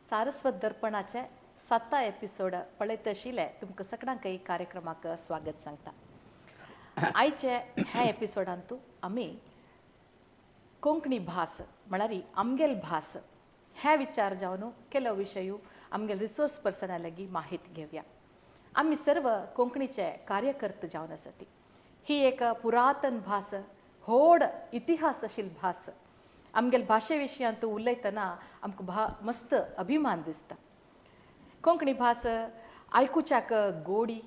Saraswat दर्पणाचे 7 episode पळयत आशिल्ले तुमकां सगळ्यांकय कार्यक्रमाक स्वागत सांगता। आयचे ह्या एपिसोडांतू आमी कोंकणी भास म्हळ्यार आमगेल भास ह्या विचार जावन केलो विशय आमगेल रिसोर्स पर्सना लागीं माहिती घेवया। आमी सर्व कोंकणीचे कार्यकर्ते जावन आसती। ही एक पुरातन भास, व्हड इतिहास आशिल्ली भास। आमगेल भाशे विशयांत उलयतना आमकां मस्त अभिमान दिसता। कोंकणी भास आयकुच्याक गोडी,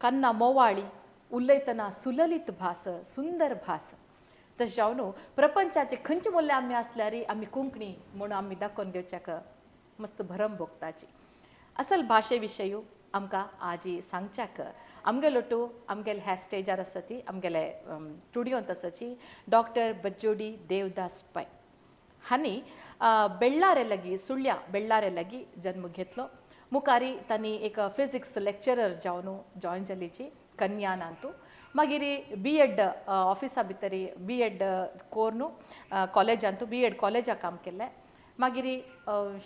कन्ना मोवाळी, उलयतना सुललित भास, सुंदर भास। तशें जावन प्रपंचाचे खंयचे मूल्य आमी आसल्यार आमी कोंकणी म्हणून आमी दाखोवन घेवच्याक मस्त भरम भोगताची। असल भाशे विशय आमकां आजी सांगच्याक आमगेलो टू आमगेले ह्या स्टेजार आसा ती आमगेले स्टुडियोंत आसाची डॉक्टर बज्जोडी देवदास पै हांणी बेळ्ळारे लागीं सुळ्या बेळ्ळारे लागीं जन्म घेतलो। मुखारी तांणी एक फिजिक्स लेक्चरर जावन जॉयन जालीची कन्यानांतू, मागीर बी एड ऑफिसा भितर बी एड कोर्नू कॉलेजांतू बी एड कॉलेजाक काम केलें। मागीर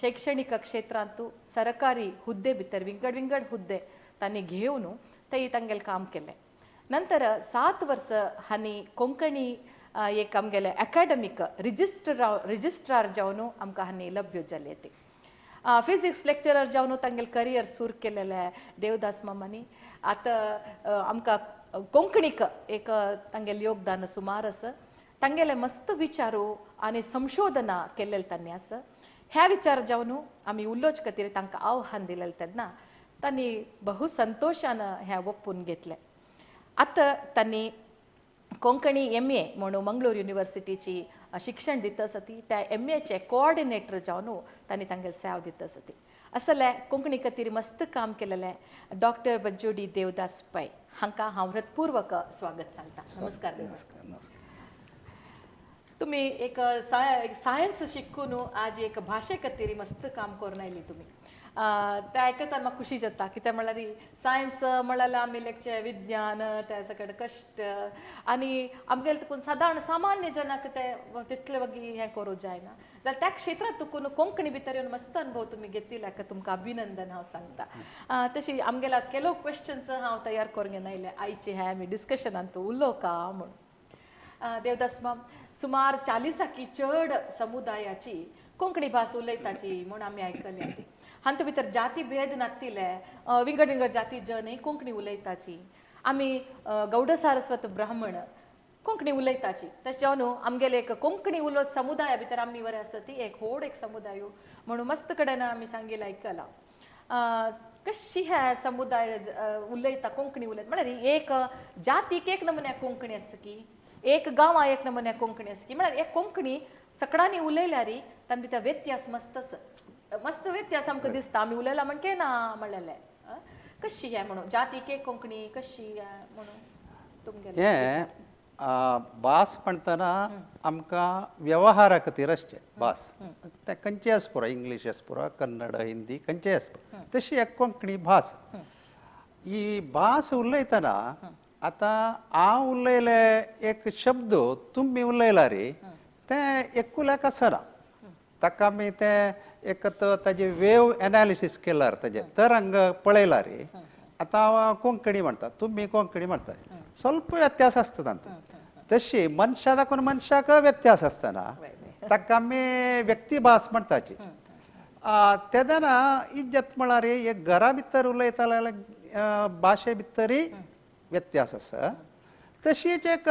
शैक्षणिक क्षेत्रांतू सरकारी हुद्दे भितर विंगड विंगड हुद्दे तांणी घेवन ते तांगेलें काम केलें। नंतर 7 वर्स हांणी कोंकणी एक आमगेले एकाडेमीक रिजिस्ट्रार जावन आमकां हांणी लभ्य जाले। ते फिजिक्स लेक्चरर जावन तांगेलें करियर सुरू केलेलें देवदास मामांनी। आतां आमकां कोंकणीक एक तांगेलें योगदान सुमार आसा। तांगेले मस्त विचारू आनी संशोधना केल्लें तांणी आसा। ह्या विचार जावन आमी उलोवचे खातीर तांकां आव्हान दिलेलें तेन्ना तांणी बहु संतोशान हें ओपून घेतलें। आतां तांणी कोंकणी एम ए म्हणून मंगळूर युनिवर्सिटीची शिक्षण दिता आसा ती त्या एम एचे कोऑर्डिनेटर जावन तांणी तांगेलें सेवा दिता आसा ती। असलें कोंकणी खातीर मस्त काम केलेलें डॉक्टर बज्जोडी देवदास पै हांकां हांव हृदपूर्वक स्वागत सांगता। नमस्कार देवदास। तुमी एक सायन्स शिकून आज एक भाशे खातीर मस्त काम करून आयली तुमी। तें आयकतना म्हाका खुशी जाता। कित्याक म्हणल्यार सायन्स म्हणल्यार आमी लेखचें विज्ञान, त्या सगळे कश्ट आनी आमगेले तुकून सादारण सामान्य जनाक तें तितलें वगी हें करूं जायना। जाल्यार त्या क्षेत्रांत तुकून कोंकणी भितर येवन मस्त अनुभव तुमी घेतिल्ल्याक तुमकां अभिनंदन हांव सांगता। तशी आमगेल्या केलो क्वेश्चन्स हांव तयार करून घेवन आयलें आयचे हें आमी डिस्कशनांत उलोवका म्हूण। देवदास माम, सुमार 40 चड समुदायाची कोंकणी भास उलयताची म्हूण आमी आयकल्या ती। हातूंत भितर जाती भेद नातिल्ले विंगड विंगड जाती जन कोंकणी उलयताची। आमी गौड सारस्वत ब्राह्मण कोंकणी उलयताची। तशें जावन आमगेले एक कोंकणी उलोवप समुदाया भितर आमी बरें आसा ती एक व्हड एक समुदाय म्हणून मस्त कडेन आमी सांगिल्लें आयकलां। कशी ह्या समुदाय उलयता कोंकणी उलयता म्हळ्यार एक जातीक एक नमुन्या कोंकणी आसा की एक गांवा एक नमुन्या कोंकणी आसा की म्हळ्यार एक कोंकणी सगळ्यांनी उलयल्यार तांचे भितर व्यत्यास मस्त आसा, मस्त व्यत्यास आमकां दिसता। आमी उलयला म्हणके ना म्हणलेलें कशी हें म्हणून जातीक एक कोंकणी कशी म्हणून तुमगेलें हें भास म्हणटना आमकां वेव्हारा खातीर आसचें भास तें खंयचें आस पुरो, इंग्लीश आस पुरो, कन्नड, हिंदी खंयचें आस पुरो, तशी एक कोंकणी भास। ही भास उलयतना आतां हांव उलयले एक शब्द तुमी उलयला रे तें एकूल्याक आसना। ताका आमी तें एक ताजे वेव एनालिसीस केल्यार ताजें तरंग पळयला रे आतां हांव कोंकणी म्हणटा तुमी कोंकणी म्हणटा स्वल्प व्यत्यास आसता तातूंत। तशी मनशा दाखोवन मनशाक व्यत्यास आसतना ताका आमी व्यक्ती भास म्हणटाची। तेन्ना इज्जत म्हळ्यार एक घरा भितर उलयता भाशे भितरय व्यत्यास आसा। तशीच एक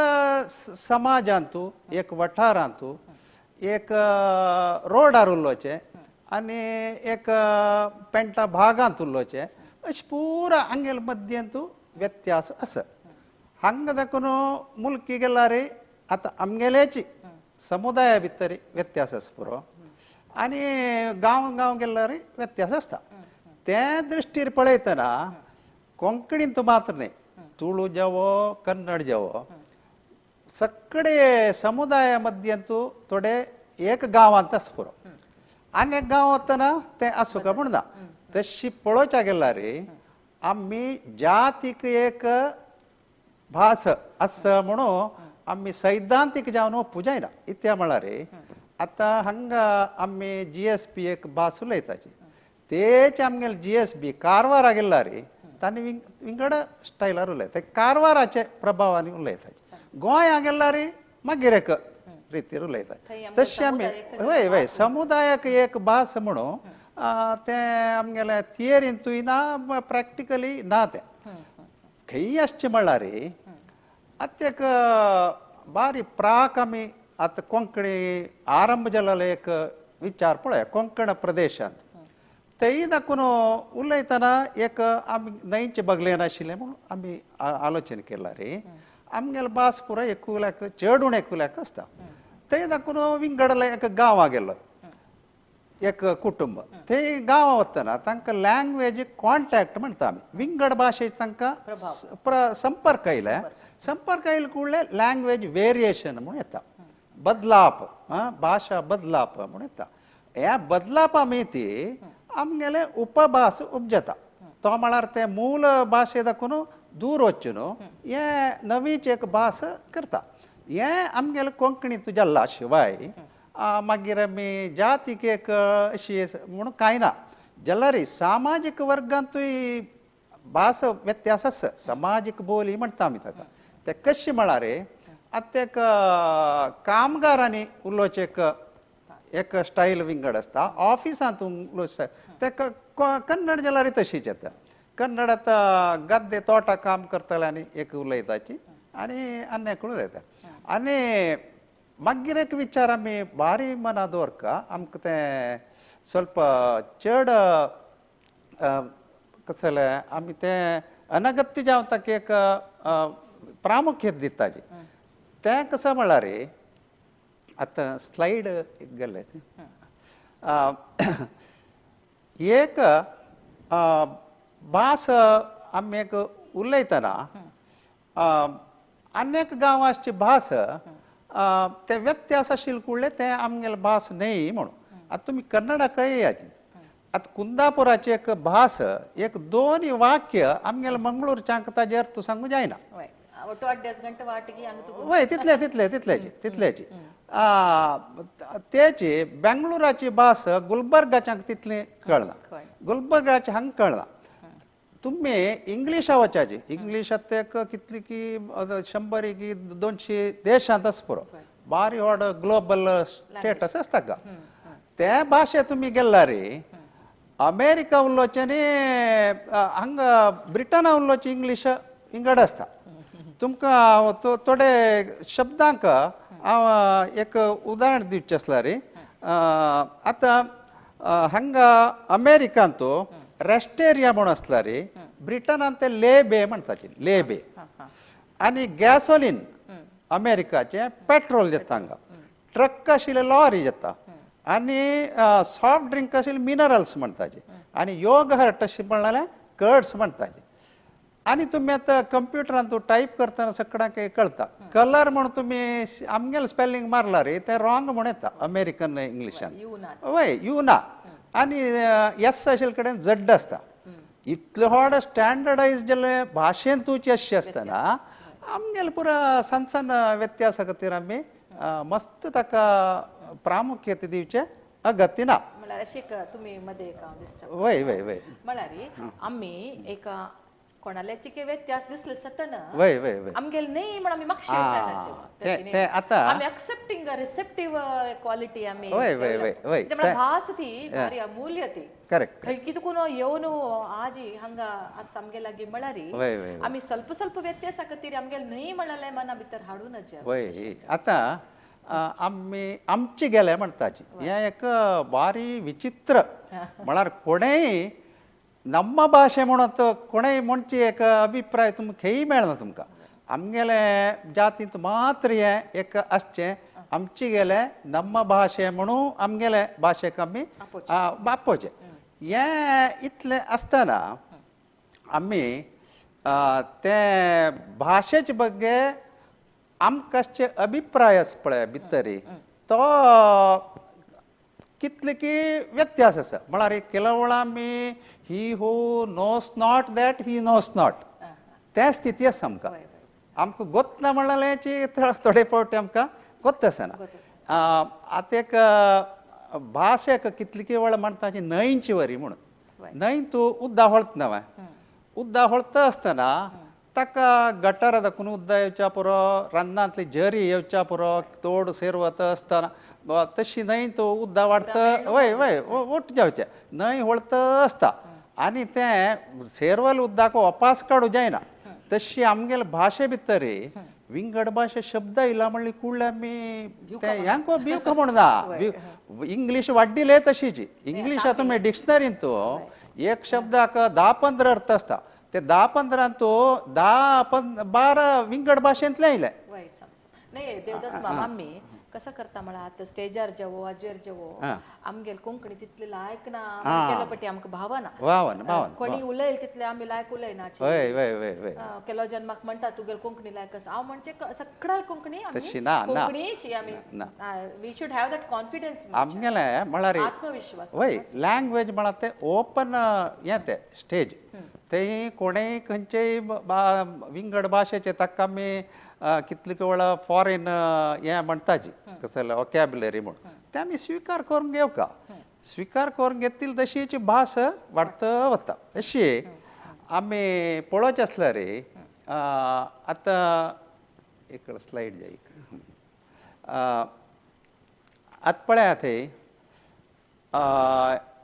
समाजांतू, एक वाठारांतू, एक रोडार उलोवचें आनी एक पेंटा भागांत उलोवचें अशें पुरा आंगेल मद्यंतू व्यत्यास आसा। हांगा दाखोवन मुलकी गेल्यार आतां आमगेल्याची समुदाया भितर व्यत्यास आसा पुरो आनी गांव गांव गेल्यार व्यत्यास आसता। ते दृश्टीर पळयतना कोंकणींत मात्र न्ही, तुळू जावो कन्नड जावो सगळे समुदाया मद्यंतू थोडे एक गांवांत आसा पुरो आनी एक गांव वतना तें आसूं काय म्हूण ना। तशी पळोवच्या गेल्यार आमी जातीक एक भास आसा म्हणून आमी सैद्धांतीक जावन ओप्पू जायना। इत्या म्हळ्यार आतां हांगा आमी जी एस पी एक भास उलयताची तेच आमगेले जी एस बी कारवारा गेल्ला रे तांणी विंगड स्टायलार उलयता कारवाराचे प्रभावान उलयताचे गोंया गेल्ला रे मागीर एक रितीर उलयता तशें आमी वय वय समुदायाक एक भास म्हणून तें आमगेलें थियरींतूय ना प्रॅक्टिकली ना तें खंय आसचें म्हणल्यार आतां एक बारी प्राक आमी आतां कोंकणी आरंभ जाल्लो एक विचार पळय कोंकण प्रदेशांत थंय दाखून उलयतना एक आमी न्हंयचे बगलेन आशिल्लें म्हणून आमी आलोचन केला रे आमगेले भास पुराय एकुल्याक चड उणें एकुल्याक आसता थंय दाखून विंगडले एक गांवा गेलो एक कुटुंब थंय गांवा वतना तांकां लँग्वेज कॉन्टॅक्ट म्हणटा आमी विंगड भाशेक तांकां संपर्क आयले संपर्क आयले कूडले लँग्वेज वेरिएशन म्हणून येता बदलाप भाशा बदलाप म्हणून येता ह्या बदलापा ती आमगेले उपभास उपजता तो म्हळ्यार ते मूल भाशे दाखून दूर वचून हें नवीच एक भास करता हें आमगेले कोंकणींत जाल्ला शिवाय मागीर आमी जातीक एक अशी म्हणून कांय ना जाल्यार सामाजीक वर्गांतूय भास व्यत्यास आसा समाजीक बोली म्हणटा आमी ताका ते कशें म्हळ्यार आतां एक कामगारांनी उलोवचें एक एक स्टायल विंगड आसता ऑफिसांत उलोवचें ते कन्नड जाल्यार तशीच येता कन्नड आतां गद्दे तोटा काम करतले आनी एक उलयताची आनी आनी एक उलयता आनी मागीर एक विचार आमी बारी मना दवरका आमकां तें ಸ್ವಲ್ಪ चड कसलें आमी तें अनगत्य जावन ताका एक प्रामुख्य दिताची तें कसं म्हळ्यार आतां स्लायड गेलें एक भास आमी एक उलयतना आनी गांवाची भास ते व्यत्यास आशिल्ले कुडले ते आमगेले भास न्हय म्हणून आतां तुमी कन्नडाकय याची आतां कुंदापुराची एक भास एक दोन वाक्य आमगेले मंगळूरच्यांक ताजे अर्थ सांगू जायना वय तितले तितले तितल्याची तितल्याची तेची बेंगळुराची भास गुलबर्गाच्यांक तितली कळना गुलबर्गाचे हांगा कळना तुमी इंग्लिशा वचाची इंग्लिशांत एक कितली की 100 की 200 देशांत आसा पुरो बारी व्हड ग्लोबल स्टेटस आसता का ते भाशे तुमी गेल्ला रे अमेरिका उलोवचें आनी हांगा ब्रिटना उलोवचें इंग्लीश विंगड आसता तुमकां थोडे शब्दांक हांव एक उदाहरण दिवचें आसल्यार रे आतां हांगा अमेरिकांत रेस्टेरिया म्हणून आसला रे ब्रिटनान ते लेबे म्हणटाचे लेबे आनी गॅसोलीन अमेरिकाचें पेट्रोल येता हांगा ट्रक आशिल्ले लॉरी येता आनी सॉफ्ट ड्रिंक आशिल्ले मिनरल्स म्हणटाचे आनी योगहर्ट अशें म्हणल्यार कर्ड्स म्हणटाचे आनी तुमी आतां कंप्युटरान टायप करतना सगळ्यांक कळटा कलर म्हणून तुमी आमगेले स्पेलिंग मारला रे तें रॉंग म्हूण येता अमेरिकन इंग्लिशान वय you ना आनी एस आशिल्ले कडेन झड आसता इतले व्हड स्टँडर्डायज जाल्ले भाशेंतूच अशें आसतना आमगेले पुरा सण सण व्यत्यासा खातीर आमी मस्त ताका प्रामुख्यते दिवचें अगत्य ना म्हळ्यार अशें तुमी मदें एक हांव डिस्टर्ब वय वय वय म्हळ्यार आमी एक कोणाल्याची के व्यत्यास दिसले सतना वय वय वय आमगेले न्हय म्हण आमी मातशें विचारनाचे ते आतां आमी एक्सेप्टिंग रिसेप्टिव्ह क्वालिटी आमी वय वय वय वय भास ती भारी अमूल्य ती करेक्ट खंय कितें कोण येवन आजी हांगा आसा आमगे लागीं म्हळ्यार वय वय आमी ಸ್ವಲ್ಪ ಸ್ವಲ್ಪ व्यत्यासा खातीर आमगेले न्हय म्हणलें मना भितर हाडूं वय आतां आमी आमचे गेले म्हणटाची हें एक बारी विचित्र म्हळ्यार कोणेय ನಮ್ಮ ಭಾಷೆ म्हणत कोणेय म्हणचे एक अभिप्राय तुमकां खंय मेळना तुमकां आमगेले जातींत मात्र हें एक आसचें आमचे गेले ನಮ್ಮ भाशे म्हणून आमगेले भाशेक आमी आपोवचें हें इतलें आसतना आमी ते भाशेचे बगे आमकां आसचे अभिप्राय आसा पळय भितरी तो कितले की व्यत्यास आसा म्हळ्यार केला आमी he who knows not that he knows not ते स्थिती आसा आमकां आमकां गोतना म्हणल्याची थोडे फावटी आमकां गोत आसना आतां एक भास एक कितली वेळ म्हणटा न्हंयची वरी म्हणून न्हंय तूं उद्दा होळत नवें उद्दा होळता आसतना ताका गटारा दाखून उद्दा येवच्या पुरो रानांतली झरी येवच्या पुरो तोड सेरवता आसतना तशी न्हंय तूं उद्दा वाडटा वय वय ओट जावचें न्हंय होळत आसता आनी तें सेरवल उद्दाक वपास काडूं जायना. तशी आमगेले भाशे भितर विंगड भाशे शब्द आयला म्हणली कुडले आमी ते ह्यांको भिवका म्हण ना. इंग्लीश वाड्डिले तशीची इंग्लीश आतां तुमी डिक्शनरीन तूं एक शब्दाक 10-15 अर्थ आसता ते 10-15 तूं 10-12 विंगड भाशेंतले आयले. नाही देवदास मामा आमी कसं करता म्हणा आतां स्टेजार जेवो आजेर जेवो आमगेल कोंकणी तितले लायक ना केलो पटी आमकां भावना भावना कोणी उलयल तितले आमी लायक उलयना. केलो जन्माक म्हणटा तुगेल कोंकणी लायक आसा हांव म्हणजे सगळ्या कोंकणी कोंकणीची आमी we should have that confidence आमगेले म्हळ्यार आत्मविश्वास वय लँग्वेज म्हळ्यार ते ओपन हें ते स्टेज ते कोणेय खंयचेय विंगड भाशेचे ताका आमी कितले वेळा फॉरेन हें म्हणटाची कसले वोकॅबुलरी म्हणून ते आमी स्विकार करून घेवका. स्विकार करून घेतील तशीची भास वाडत वता. अशी आमी पळोवचें आसल्यार आतां एक स्लायड जाय. आतां पळयात थंय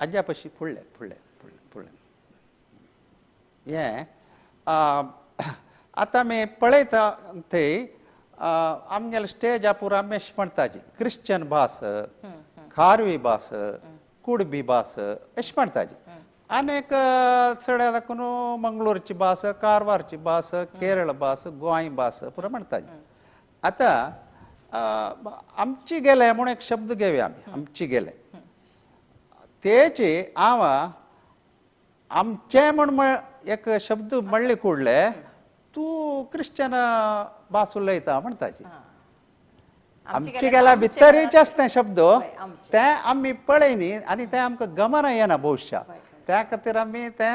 आज्या पशी फुडलें फुडलें फुडलें फुडलें हें आतां आमी पळयता थंय आमगेले स्टेजा पुरो आमी अशें म्हणटाची क्रिश्चन भास खारवी भास कुडबी भास अशें म्हणटाची. आनी एक चड दाखून मंगळूरची भास कारवारची भास केरळ भास गोंय भास पुरो म्हणटाची. आतां आमची गेले म्हूण एक शब्द घेवया आमी आमची गेले तेची हांव आमचें म्हूण एक शब्द म्हणले कुडले तूं क्रिश्चन भास उलयता म्हणटाची. आमची गेल्या भितरीच आसता शब्द ते आमी पळयनी आनी ते आमकां गमना येना भोवशा त्या खातीर आमी ते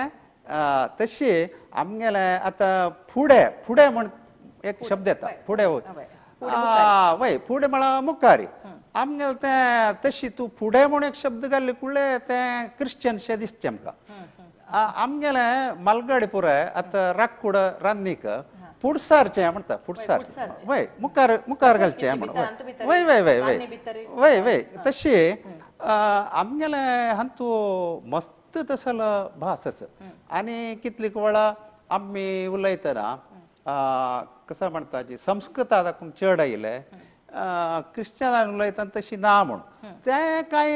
तशी आमगेले आतां फुडें फुडें म्हण एक शब्द येता फुडें वय फुडें म्हळ्यार मुखारी आमगेले तें तशी तूं फुडें म्हूण एक शब्द घाल्ले कुडले तें क्रिश्चनशें दिसचें आमकां. आमगेले मालगाडी पुराय आतां राक्कुड रान्नीक फुडसारचें म्हणटा फुडसारचें वय मुखार मुखार घालचें म्हणून वय वय वय वय वय वय तशी आमगेले हातूं मस्त तसलो भास आसा. आनी कितली वेळा आमी उलयतना कसो म्हणटा जी संस्कृता दाखोवन चड आयले क्रिश्चनान उलयतना तशी ना म्हूण तें कांय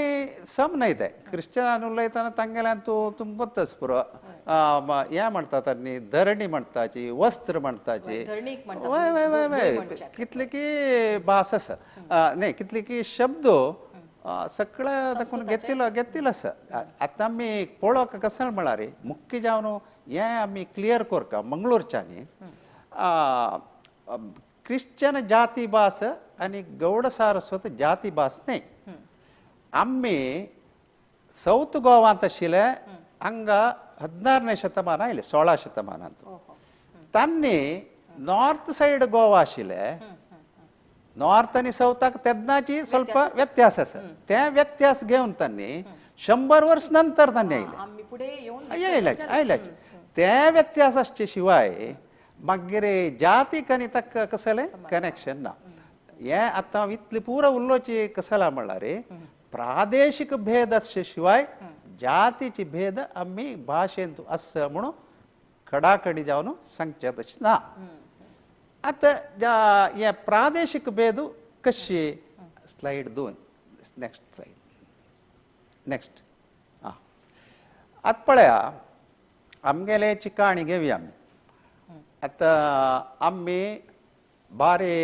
सम न्हय तें क्रिश्चनान उलयतना तांगेल्यान तूं तुमकां पुरो हें म्हणटा तांणी धरणी म्हणटाची वस्त्र म्हणटाची वय वय वय वय कितले की भास आसा न्हय कितले की शब्द सगळे दाखोवन घेतिल्लो घेतिल्लो आसा. आतां आमी पळोवंक कशें म्हळ्यार मुख्य जावन हें आमी क्लियर करता मंगळूरच्यांनी क्रिश्चन जाती भास आनी गौड सारस्वत जाती भास न्हय. आमी सावथ गोवांत आशिल्ले हांगा 16 शतमान आयले 16 शतमानांत तांणी नॉर्थ सायड गोवा आशिल्ले नॉर्थ आनी सावथाक तेन्नाची स्वल्प व्यत्यास आसा ते व्यत्यास घेवन तांणी 100 वर्स नंतर तांणी आयले आयले ते व्यत्यास आसचे शिवाय मागीर जातीक आनी ताका कसलें कनेक्शन ना. हें आतां इतली पुरो उलोवची कसला म्हणल्यार प्रादेशीक भेद आसचे शिवाय जातीची भेद आमी भाशेंत आसा म्हणून कडाकडी जावन सांगचें तशें ना. आतां हे प्रादेशीक भेद कशी स्लायड 2 नेक्स्ट स्लायड नेक्स्ट आं आतां पळया आमगेले चिकाणी घेवया आमी. आतां आमी बारी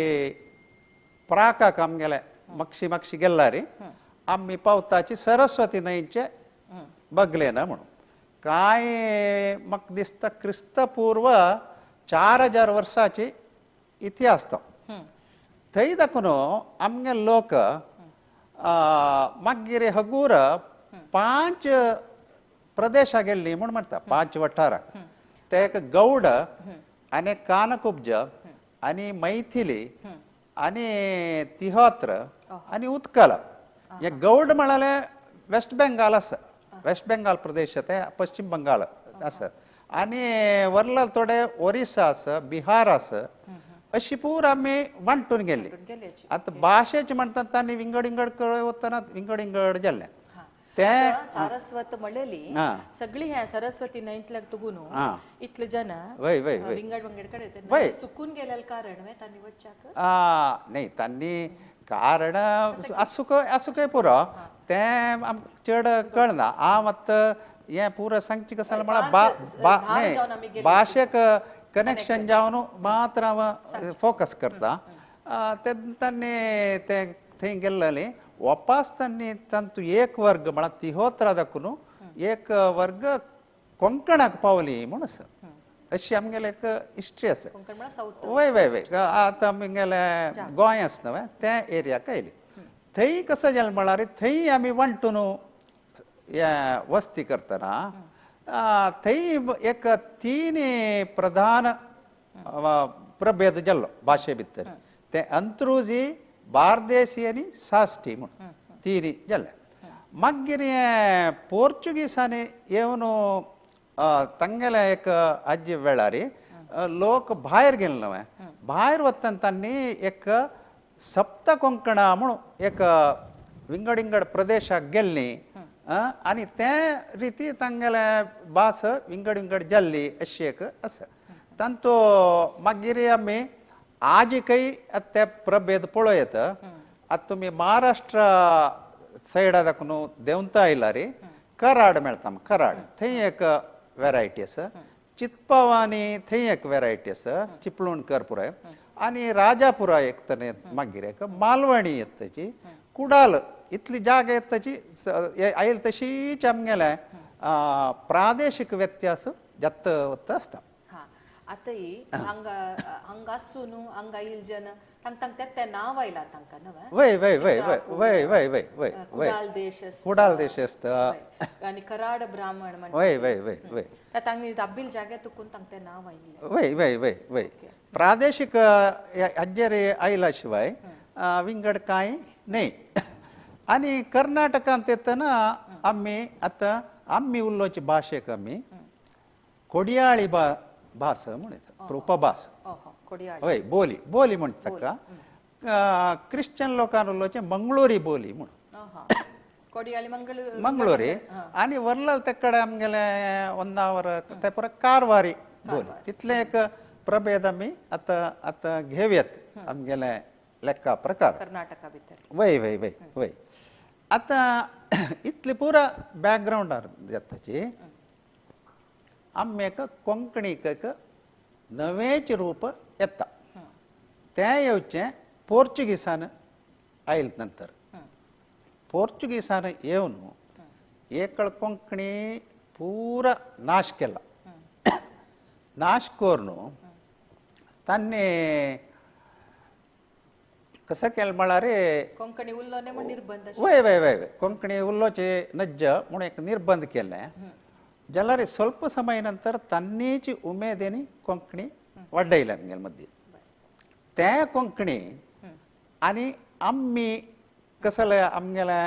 प्राकाक आमगेले मागशी मागशी गेल्ला रे आमी पावताची सरस्वती न्हंयचे बगले ना म्हणून कांय म्हाका दिसता क्रिस्तपूर्व 4000 वर्साची इतिहास तो थंय दाखोवन आमगे लोक मागीर हगूर 5 प्रदेशा गेल्ली म्हूण म्हणटा 5 वाठाराक ते एक गौड आनी कानकुब्ज आनी मैथिली आनी तिहोत्र आनी उत्कल. हे गौड म्हळ्यार वेस्ट बेंगाल आसा, वेस्ट बेंगाल प्रदेश ते पश्चिम बंगाल आसा आनी वरला थोडे ओरिसा आसा, बिहार आसा, अशी पूर आमी वांटून गेल्ली. आतां भाशेचे म्हणटात तांणी विंगड विंगड कळ वतना विंगड विंगड जाल्लें. ते सारस्वत म्हणलेली सगळी हे सरस्वती न्हंयतल्याक तुगून इतले जन वय वय वय विंगड विंगड कडेन सुकून गेल्यार कारण तांणी वच्चाक न्ही तांणी कारण आसूंक आसूंकय पुरो तें आमकां चड कळना. हांव आतां हें पुरो सांगचें कशें म्हळ्यार भाशेक कनेक्शन जावन मात्र हांव फोकस करता. तेन्ना तांणी तें थंय गेल्लें वापस तांणी तांतू एक वर्ग म्हळ्यार तिहोत्रा दाखून एक वर्ग कोंकणाक पावली म्हूण आसा, अशी आमगेले एक हिस्ट्री आसा. वय वय वय आतां आमगेले गोंय आसा न्हय त्या एरियाक आयली. थंय कसो जालें म्हळ्यार थंय आमी वांटून हे वस्ती करतना थंय एक तीन प्रधान प्रभेद जाल्लो भाशे भितर, ते अंत्रुजी, बारदेसी आनी साश्टी म्हूण तीन जाले. मागीर हे पोर्चुगीसांनी येवन तांगेले एक आजी वेळार लोक भायर गेले न्हय, भायर वतना तांणी एक सप्त कोंकणा म्हूण एक विंगड विंगड प्रदेशाक गेल्ली आनी ते रिती तांगेले भास विंगड विंगड जाल्ली अशी एक आसा. तांचो मागीर आमी आजिकय ते प्रभेद पळयत. आतां तुमी महाराष्ट्र सायडा दाखून देंवता आयल्यार कराड मेळटा, कराड थंय एक वेरायटी आसा, चितपावानी थंय एक वेरायटी आसा, चिपळूणकर पुराय, आनी राजापुरा एक तरे मागीर एक मालवणी येता ताची, कुडाल, इतली जागा येता ताची आयल तशीच आमगेले प्रादेशीक व्यत्यास जाता वता आसता. आतां हांगा हांगा आसून हांगा येयल जन तांकां तें नांव आयलां तांकां न्हय. वय वय वय वय वय वय वय वय कुडाल देश, कुडाल देश आसता आनी कराड ब्राह्मण म्हणटा. वय वय वय वय तांणी राबील जाग्यार तुकून तांकां तें नांव आयिल्लें. वय वय वय वय प्रादेशीक हाजेर आयला शिवाय विंगड कांय न्हय. आनी कर्नाटकांत येतना आमी आतां आमी उलोवची भाशेक आमी कोडयाळी भास म्हणटा, उपभास, हय बोली बोली म्हणटा ताका. क्रिश्चन लोकान उलोवचें मंगळुरी बोली म्हूण, मंगळुरी. आनी वरलाल ते कडेन आमगेले होन्नावर ते पुरो कारवारी बोली, तितलें एक प्रभेद आमी आतां आतां घेवयात आमगेले लेखा प्रकार कर्नाटका भितर. वय वय वय वय आतां इतले पुरा बॅकग्रावंडार जाताची आमी एक कोंकणीक एक नवेंच रूप येता. तें येवचें पोर्चुगीसान आयल नंतर पोर्चुगीसान येवन एकळ कोंकणी पुरा नाश केला. नाश करून तांणी कसं केलें म्हळ्यार कोंकणी उल्लो म्हूण निर्बंध, वय वय वय वय कोंकणी उल्लोचे नज्ज म्हूण एक निर्बंध केलें. जाल्यार ಸ್ವಲ್ಪ ಸಮಯ ನಂತರ तन्नीची उमेदीन कोंकणी वाडयली आमगेले मदीं. ते कोंकणी आनी आमी कसले आमगेले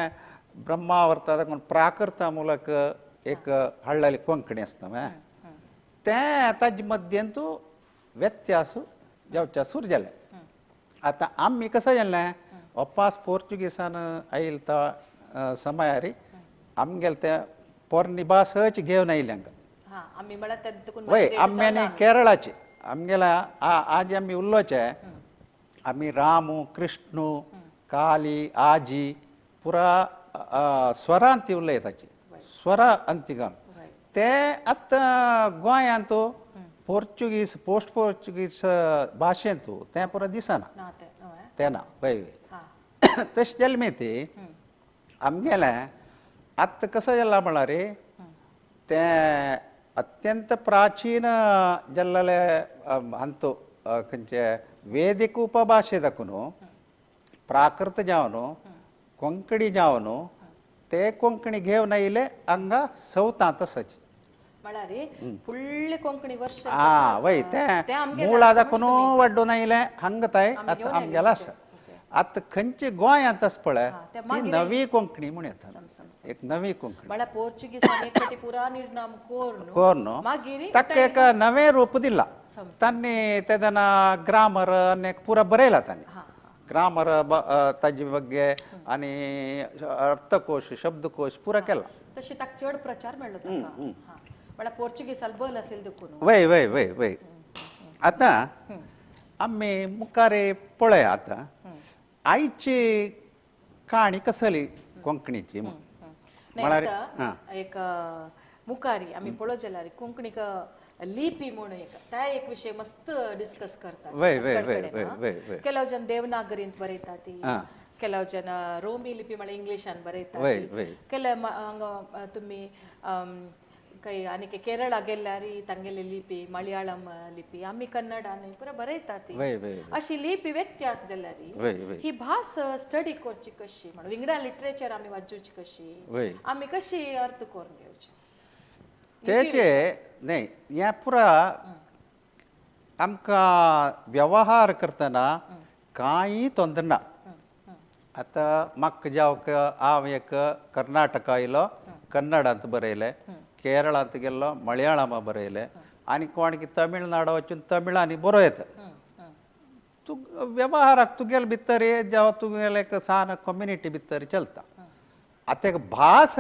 ब्रह्मावर्ता प्राकृता ಮೂಲಕ एक हाडलेली कोंकणी आसता न्हय, ते ताजे मद्यंतू व्यत्यास जावच्या सुरू जालें. आतां आमी कसं जालें अपास पोर्चुगीसान आयल त्या समयार आमगेले ते पोरणी भासच घेवन आयले हांगा. वय आमी आनी केरळाचे आमगेल्या आज आमी उल्लोचे आमी रामू कृष्णू काली आजी पुरा स्वरांती उलयताची, स्वरा अंतिगान. ते आतां गोंयांत पोर्चुगीज पोस्ट पोर्चुगीज भाशेंत तें पुरा दिसना, तें ना. वय वय तशें जालें मागीर ती आमगेलें आतां कसं जालां म्हळ्यार तें अत्यंत प्राचीन जाल्ले हांतू खंयचे वेदीक उपभाशे दाखून प्राकृत जावन कोंकणी जावन ते कोंकणी घेवन आयले हांगा सवतांत आसाची. वय तें मुळा दाखून वाड्डून आयलें हांगा ताय आतां आमगेलें आसा. आतां खंयचे गोंयांत आसा पळय ती नवी कोंकणी म्हूण येता, एक नवी कोंकणी म्हळ्यार पोर्चुगीजान एक फावटी पुरा निर्नाम कोरून मागीर ताका एक नवें रूप दिलां तांणी. तेन्ना ग्रामर आनी पुरा बरयला तांणी, ग्रामर ताजे ಬಗ್ಗೆ आनी अर्थकोश शब्दकोश पुरा केला. तशें ताका चड प्रचार मेळ्ळो ताका, म्हळ्यार पोर्चुगीजान बल आशिल्लें देखून. वय वय वय वय. आतां आमी मुखार पळया आतां आयची काणी कसली कोंकणीची म्हळ्यार एक मुखारी आमी पळोवंक जाल्यार कोंकणीक लिपी म्हणून एक त्या एक विशय मस्त डिस्कस करतात. ಕೆಲವು ಜನ ದೇವನಾಗರಿಂತ ಬರೀತಾತಿ, ಕೆಲವು ಜನ ರೋಮಿ ಲಿಪಿ म्हळ्यार इंग्लिशान बरयतात, ಕೆಲವು हांगा तुमी काही आनी केरळा गेल्यार तांगेली लिपी मलयाळम लिपी, आमी कन्नड आनी पुरा बरयतात. अशी लिपी व्यत्यास जाल्यार ही भास स्टडी करची कशी, म्हणून विंगडा लिटरेचर आमी वाचूची कशी, आमी कशी अर्थ करून घेवची तेचे न्ही. हें पुरा आमकां व्यवहार करतना कांय तोंदर ना. आतां म्हाका जावंक हांव एक कर्नाटका आयलो कन्नडांत बरयलें, केरळांत गेल्लो मलयाळमा बरयलें, आनी कोण की तमिळनाडा वचून तमिळांनी बरोयता. तूं वेव्हाराक तुगेले भितर जावं तुगेले एक सान कम्युनिटी भितर चलता. आतां एक भास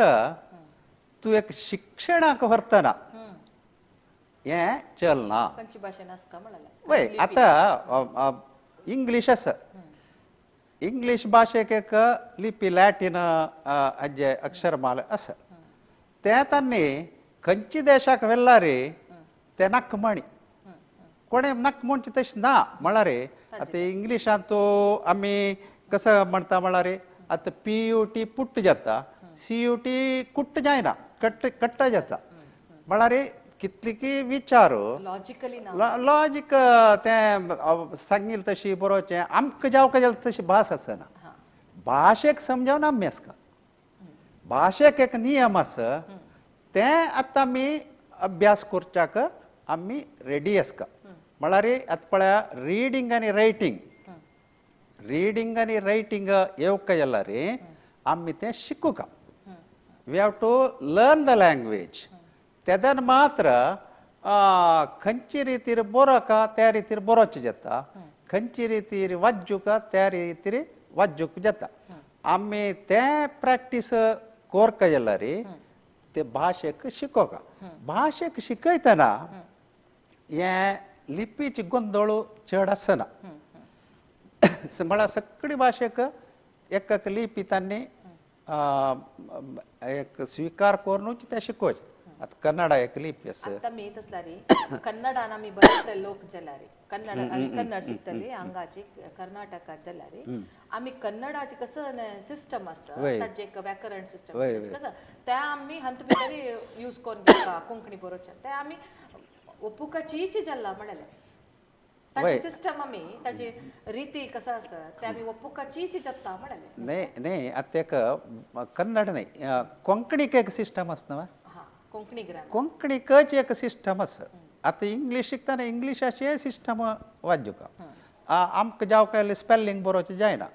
तूं एक शिक्षणाक व्हरतना हें चलना. वय आतां इंग्लीश आसा, इंग्लीश भाशेक एक लिपी लॅटीन हाजे अक्षरमाला आसा, तें तांणी खंयच्या देशाक व्हेल्यार तें नाक म्हणी कोणें नाक म्हणचें तशें ना. म्हळ्यार आतां इंग्लिशांत तूं आमी कसो म्हणटा म्हळ्यार आतां पी यू टी पुट्ट जाता, सी यू टी कुट्ट जायना, कट्ट कट्ट जाता. म्हळ्यार कितली की विचार लॉजीक तें सांगील तशी बरोवचें आमकां जावंक जाल्यार तशी भास आसना. भाशेक समजावन आमी आसता, भाशेक एक नियम आसा, तें आतां आमी अभ्यास करच्याक आमी रेडी आसता. म्हळ्यार आतां पळया रिडींग आनी रायटींग, रिडींग आनी रायटींग येवंक जाल्यार आमी तें शिकूंक, we have to learn the language. तेदन मात्र खंयचे रितीर बरोवका त्या रितीर बरोवचें जाता, खंयचे रितीर वाज्जुका त्या रितीर वाज्जूक जाता. आमी तें प्रॅक्टीस कोरका जाल्यार ते भाशेक शिकोवका. भाशेक शिकयतना हें लिपीची गोंदळ चड आसना. म्हळ्यार सगळी भाशेक एक एक लिपी तांणी एक स्विकार करूनच तें शिकोवचें. आतां कन्नडा एक लिपी आसा, आतां मी तसल्यारी कन्नडान आमी बरयतले लोक जाल्यार कन्नड कन्नड शिकतली हांगाची कर्नाटकात जाल्यार आमी कन्नडाची कसं सिस्टम आसा ताजें एक व्याकरण सिस्टम कसं तें आमी हातूंत भितर यूज करून घेता कोंकणी बरोवचें, तें आमी ओपुकाचीच जाला म्हणलें ताची सिस्टम आमी ताची रिती कसं आसा तें आमी ओपुकाचीच जाता म्हणलें. न्ही न्ही आतां एक कन्नड न्ही कोंकणीक एक सिस्टम आसा न्हय, कोंकणी ग्रामर कोंकणीकच एक सिस्टम आसा. आतां इंग्लीश शिकतना इंग्लिशाचें सिस्टम वाजुका आमकां जावंक जाल्यार स्पेलिंग बरोवचें जायना,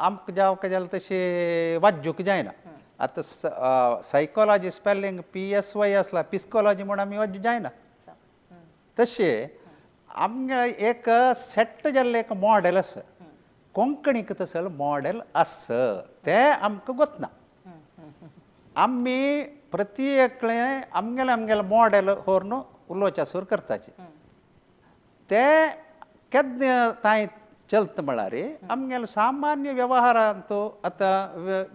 आमकां जावंक जाल्यार तशें वाजूंक जायना. आतां सायकोलॉजी स्पेलिंग PSY आसला, पिस्कोलॉजी म्हूण आमी वाजूंक जायना. तशें आमगे एक सेट जाल्लें एक मॉडेल आसा, कोंकणीक तसो मॉडेल आसा तें आमकां गोतना. आमी प्रति एकले आमगेलें आमगेलें मॉडेल व्हरून उलोवच्या सुरू करताचे, ते केन्ना तांय चलता म्हळ्यार आमगेले सामान्य व्यवहारांत आतां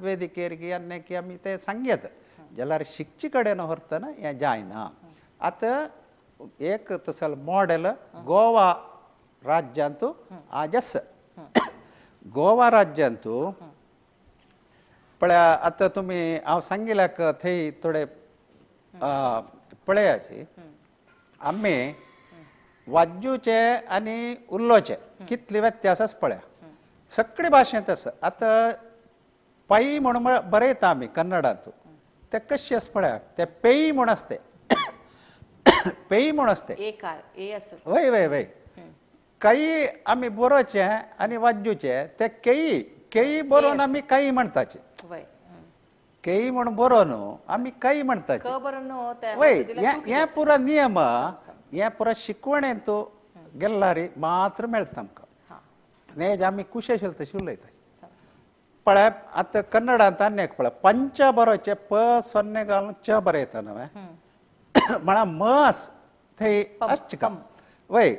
वेदिकेर की आनी की आमी ते सांगयत जाल्यार शिकचे कडेन व्हरतना हें जायना. आतां एक तसो मॉडेल गोवा राज्यांत आज आसा. गोवा राज्यांत पळया आतां तुमी हांव सांगिल्याक थंय थोडे पळयाची आमी वाज्जूचे आनी उल्लोचे कितले व्यत्यास आसा पळया, सगळे भाशेंत आसा. आतां पै म्हूण बरयता आमी कन्नडांत, ते कशें आसा पळया, ते पेय म्हूण आसता, पेय म्हूण आसता, वय वय वय. काही आमी बरोवचें आनी वाजूचें ते केई केई बरोवन आमी काही म्हणटाचे केई म्हण बरोवन आमी काही म्हणटाचे वय. हें पुरा नियम हें पुरा शिकवणेंत गेल्लारी मात्र मेळटा आमकां नेज आमी कुशेशल तशी उलयता. पळय आतां कन्नडांत आनी एक पळय पंच बरोवचें प सोन्ने घालून च बरयता न्हय म्हळ्यार म आस थंय आसचें काम वय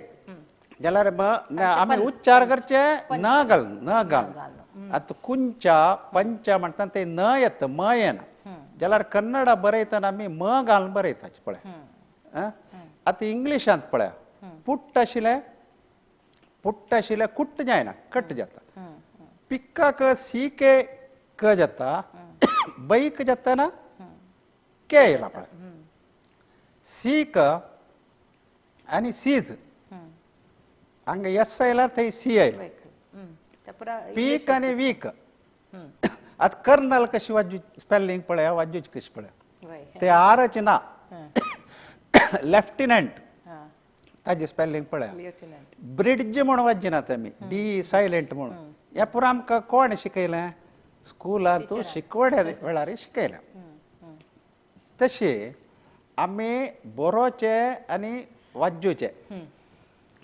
जाल्यार म आमी उच्चार करचे न घालून न घालून. आतां कुंचा पंचा म्हणटा ते न येता म येना जाल्यार कन्नडा बरयतना आमी म घालून बरयता पळय. आतां इंग्लिशांत पळय पुट्ट आशिल्लें पुट्ट आशिल्लें कुट्ट जायना कट जाता. पिक्काक सी के क जाता बैक जाता के येयला पळय. सी क आनी सीज हांगा एस आयल्यार थंय सी आयला. पीक आनी वीक. आतां कर्नल कशी वाजू स्पेलिंग पळया वाजूची कशी पळया ते आरच ना. लेफ्टिनंट ताजी स्पेलिंग पळया. ब्रिड्ज म्हूण वाजिनात आमी डी सायलेंट म्हणून. हें पुरा आमकां कोण शिकयलें स्कुलांत शिकवण्या वेळार शिकयलें. तशें आमी बरोवचें आनी वाजूचें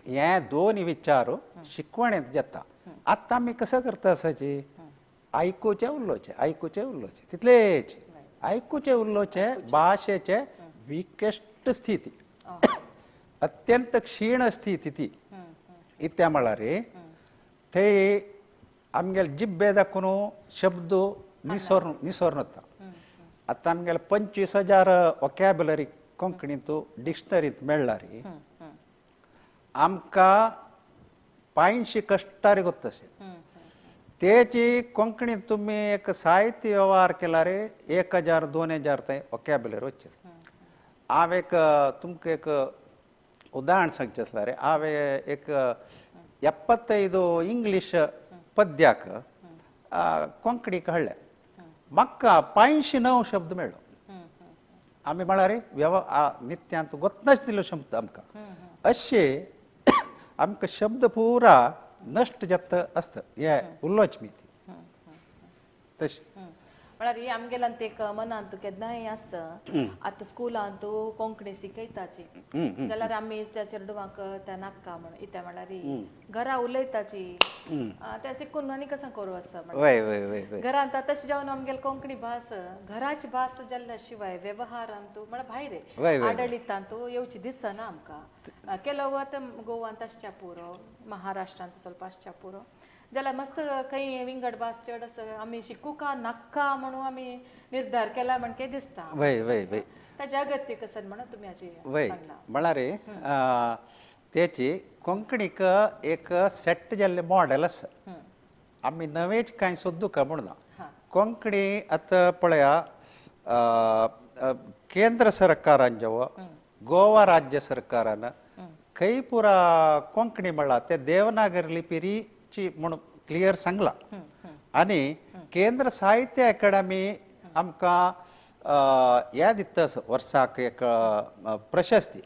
हे दोन विचार शिकवणेंत जाता. आतां आमी कसो करता आसाची आयकुचें उलोवचें आयकुचें उलोवचें तितलेच आयकुचें उलोवचें भाशेचें विकेस्ट स्थिती अत्यंत क्षीण स्थिती ती. इत्या म्हळ्यार थंय आमगेले जिब्बे दाखोवन शब्द निसोर निसोर वता. आतां आमगेले 25,000 वोकॅबुलरी कोंकणींत डिक्शनरींत मेळ्ळा रे आमकां पांयशी कश्टारी गोत्ता अशें तेची कोंकणींत तुमी एक साहित्य वेव्हार केला रे 1,000 2,000 थंय वोकॅबुलरी वचचे. हांव एक तुमकां एक उदाहरण सांगचें आसल्यार रे हांवें एक 75 इंग्लीश पद्याक कोंकणीक हाडलें म्हाका 509 शब्द मेळ्ळो. आमी म्हळ्यार नित्यांत गोतनाच दिलो शब्द आमकां अशें आमकां शब्द पुरा नश्ट जाता आसता हे उलोवच मी ती तशें. म्हळ्यार ही आमगेल्यान ते मनांत केन्नाय आस आतां स्कुलांत कोंकणी शिकयताची जाल्यार आमी त्या चेडवांक त्या नाका म्हण इत्या म्हळ्यार घरा उलयताची त्या शिकून आनी कसं करूं आसा घरांत तशें जावन आमगेले कोंकणी भास घराची भास जाल्ल्या शिवाय वेव्हारांत म्हळ्यार भायर आडळितांत येवची दिसना आमकां. केलो आतां गोवांत आसच्या पुरो महाराष्ट्रांत ಸ್ವಲ್ಪ आसच्या पुरो जाल्यार मस्त खंय विंगड भास चड आसा आमी शिकूका नाका म्हणून आमी निर्धार केला म्हणके दिसता. वय वय वय ताजें अगत्य कसं म्हणून तुमी हाची वय म्हळ्यार तेची कोंकणीक एक सेट जाल्लें मॉडेल आसा. आमी नवेच कांय सोदूका म्हूण ना. कोंकणी आतां पळया केंद्र सरकारान जेव गोवा राज्य सरकारान खंय पुरा कोंकणी म्हळ्यार ते देवनागरी लिपी म्हूण क्लियर सांगला. आनी केंद्र साहित्य अकादमी आमकां हें दिता वर्साक एक प्रशस्ती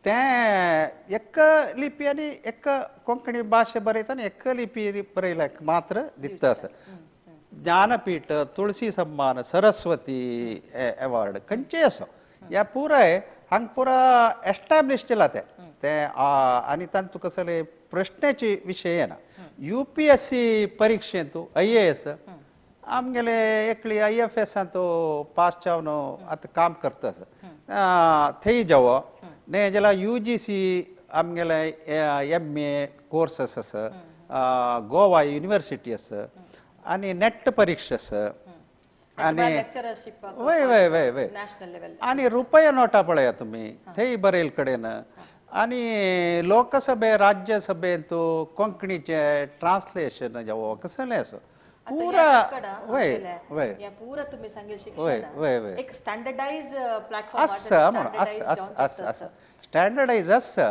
तें एक लिपी आनी एक कोंकणी भाशा बरयता आनी एक लिपी बरयल्या मात्र दिता आसा. ज्ञानपीठ तुळसी सम्मान सरस्वती एवॉर्ड खंयचेय आसो ह्या पुराय हांगा पुरा एस्टाब्लीश केला तें तें आनी तांतूं कसले प्रश्नाचे विशय येना. UPSC परिक्षेंत IAS आमगेले एकली IFS पास जावन आतां काम करता आसा थंय जावो न्ही जाल्यार UGC आमगेले MA courses आसा गोवा युनिवर्सिटी आसा आनी नेट परिक्षा आसा आनी वय वय वय वय आनी रुपया नोटा पळया तुमी थंय बरयल कडेन आनी लोकसभे राज्यसभेंत कोंकणीचें ट्रान्सलेशन जावं कसलें आसा पुरा वय वय पुरा तुमी सांगेल वय वय वय एक स्टँडर्डायज प्लॅटफॉर्म आसा म्हणून आसा आसा आसा स्टँडर्डायज आसा.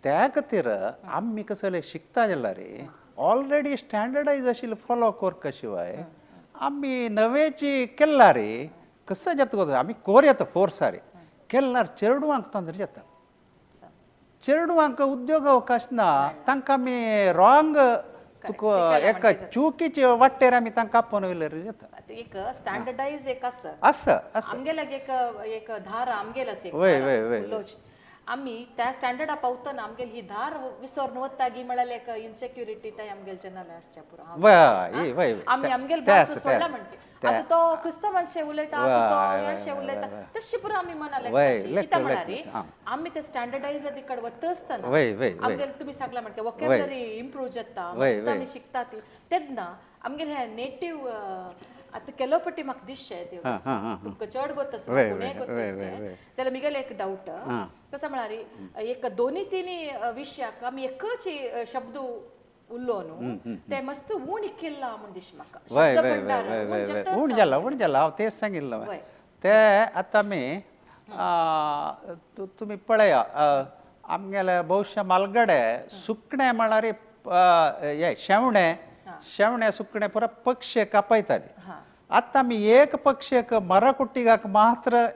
त्या खातीर आमी कसलें शिकता जाल्यार ऑलरेडी स्टँडर्डायज आशिल्लें फॉलो करपा शिवाय आमी नवेची केल्ला रे कसो जाता आमी कोर येता फोर्सार केल्ल्यार चेडवांक तोंदर जाता. चेडवांक उद्योग अवकाश ना तांकां आमी रॉंग तुका एका चुकीचे वाटेर आमी तांकां आपोवन वयल्यार जाता. एक स्टँडर्डायज एक आसा आसा आसा आमगेल्याक एक एक धार आमगेल आसा. वय वय वय आमी त्या स्टँडर्डा पावतना आमगेल ही धार विसरून वता गी म्हळ्यार एक इन्सेक्युरिटी त्या आमगेल जनाले आसच्या पुरो. वय आमी आमगेल भास सोडला म्हणटे आतां तो क्रिस्तांवांशे उलयता तो हेंशे उलयता तशी पुरो आमी मना लेखताची. कित्याक म्हळ्यार आमी ते स्टँडर्डायज कडेन वता आसतना आमगेल तुमी सांगला म्हणटे वोकेबलरी इम्प्रूव जाता मस्त आमी शिकता ती तेन्ना आमगेल हे नेटीव आतां केलो पटी म्हाका दिसचें तुमकां चड गोत आसा कोणें गोत आसचें जाल्यार म्हगेलें एक डावट कसो म्हळ्यार एक दोनी तिनी विशयाक आमी एकच शब्द उल्लो न्हू ते मस्त ऊण केल्ला म्हूण दिस म्हाका. वय ऊण जाला ऊण जाला हांव तेच सांगिल्लें ते आतां आमी तुमी पळया आमगेले भोवशा मालगडे सुकणें म्हळ्यार हे शेवणें शेवणें सुकणें पुरा पक्षी कापयताली. आतां आमी एक पक्षीक मरकुट्टिगाक मात्र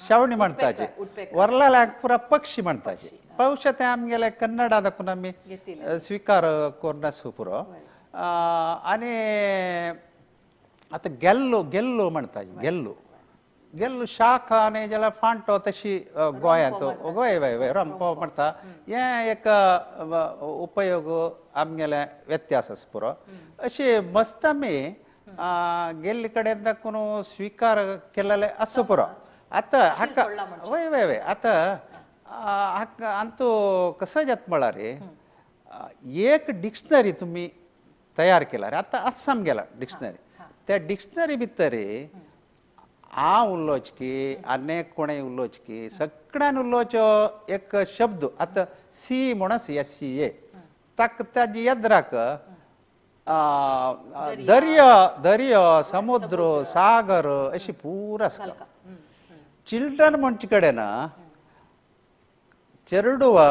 शेवणी म्हणटाची वरलाल्याक पुरा पक्षी म्हणटाची. भविष्य ते आमगेले कन्नडा दाखून आमी स्विकार करून आसूं पुरो. आनी आतां गेल्लो गेल्लो म्हणटाची गेल्लो गेल्लो शाखा आनी जाल्यार फांटो तशी गोंयांत वय वय वय रंपो म्हणटा हें एक उपयोग आमगेले व्यत्यास आसा पुरो. अशी मस्त आमी गेल्ले कडेन दाखून स्विकार केलेले आसा पुरो. आतां हाका वय वय वय आतां हाका अंतू कसं जाता म्हळ्यार एक डिक्शनरी तुमी तयार केला आतां आसा आमगेला डिक्शनरी. त्या डिक्शनरी भितर हांव उलोवचें की आनी कोणें उलोवचें की सगळ्यान उलोवचो एक शब्द आतां सी म्हूण आसा एस सी ए ताका ताजी येद्राक दर्या दर्या समुद्र सागर अशी पुरा आसता. चिल्ड्रन म्हणचे कडेन चेरडुवा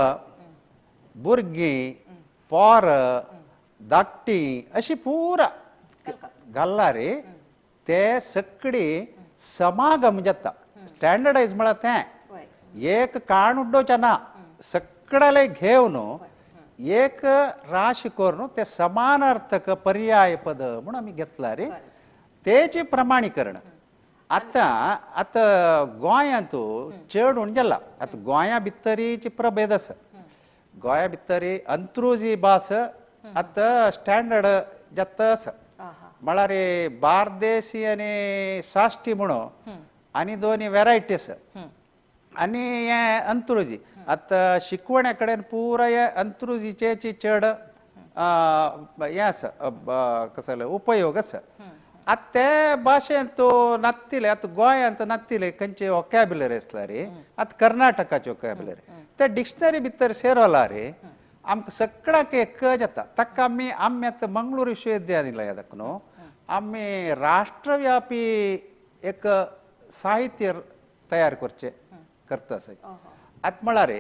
भुरगीं पोर धाकटी अशी पुरा घालला रे ते सगळी समागम जाता. स्टँडर्डायज म्हळ्यार तें एक काण उडोवचें ना सगळ्याले घेवन एक राशी करून ते समानार्थक पर्याय पद म्हूण आमी घेतला रे तेजें प्रमाणीकरण. आतां आतां गोंयांत चड उण जाला. आतां गोंया भितरीचे प्रभेद आसा. गोंया भितरी अंत्रुजी भास आतां स्टँडर्ड जाता आसा. म्हळ्यार बार्देसी आनी साश्टी म्हणून आनी दोनी वेरायटी आसा आनी हें अंत्रुजी. आतां शिकवण्या कडेन पुराय अंत्रुजीचे चड हें आसा कसले उपयोग आसा. आतां ते भाशेंत नात्तिले आतां गोंयांत नात्तिले खंयचे वोकॅबुलरी आसला रे आतां कर्नाटकाचे वोकॅबुलरी ते डिक्शनरी भितर सेरोला रे आमकां सगळ्याक एक जाता. ताका आमी आमी आतां मंगळूर विश्वविद्यालय दाखोवन न्हू आमी राष्ट्रव्यापी एक साहित्य तयार करचें करता आसा. आतां म्हळ्यार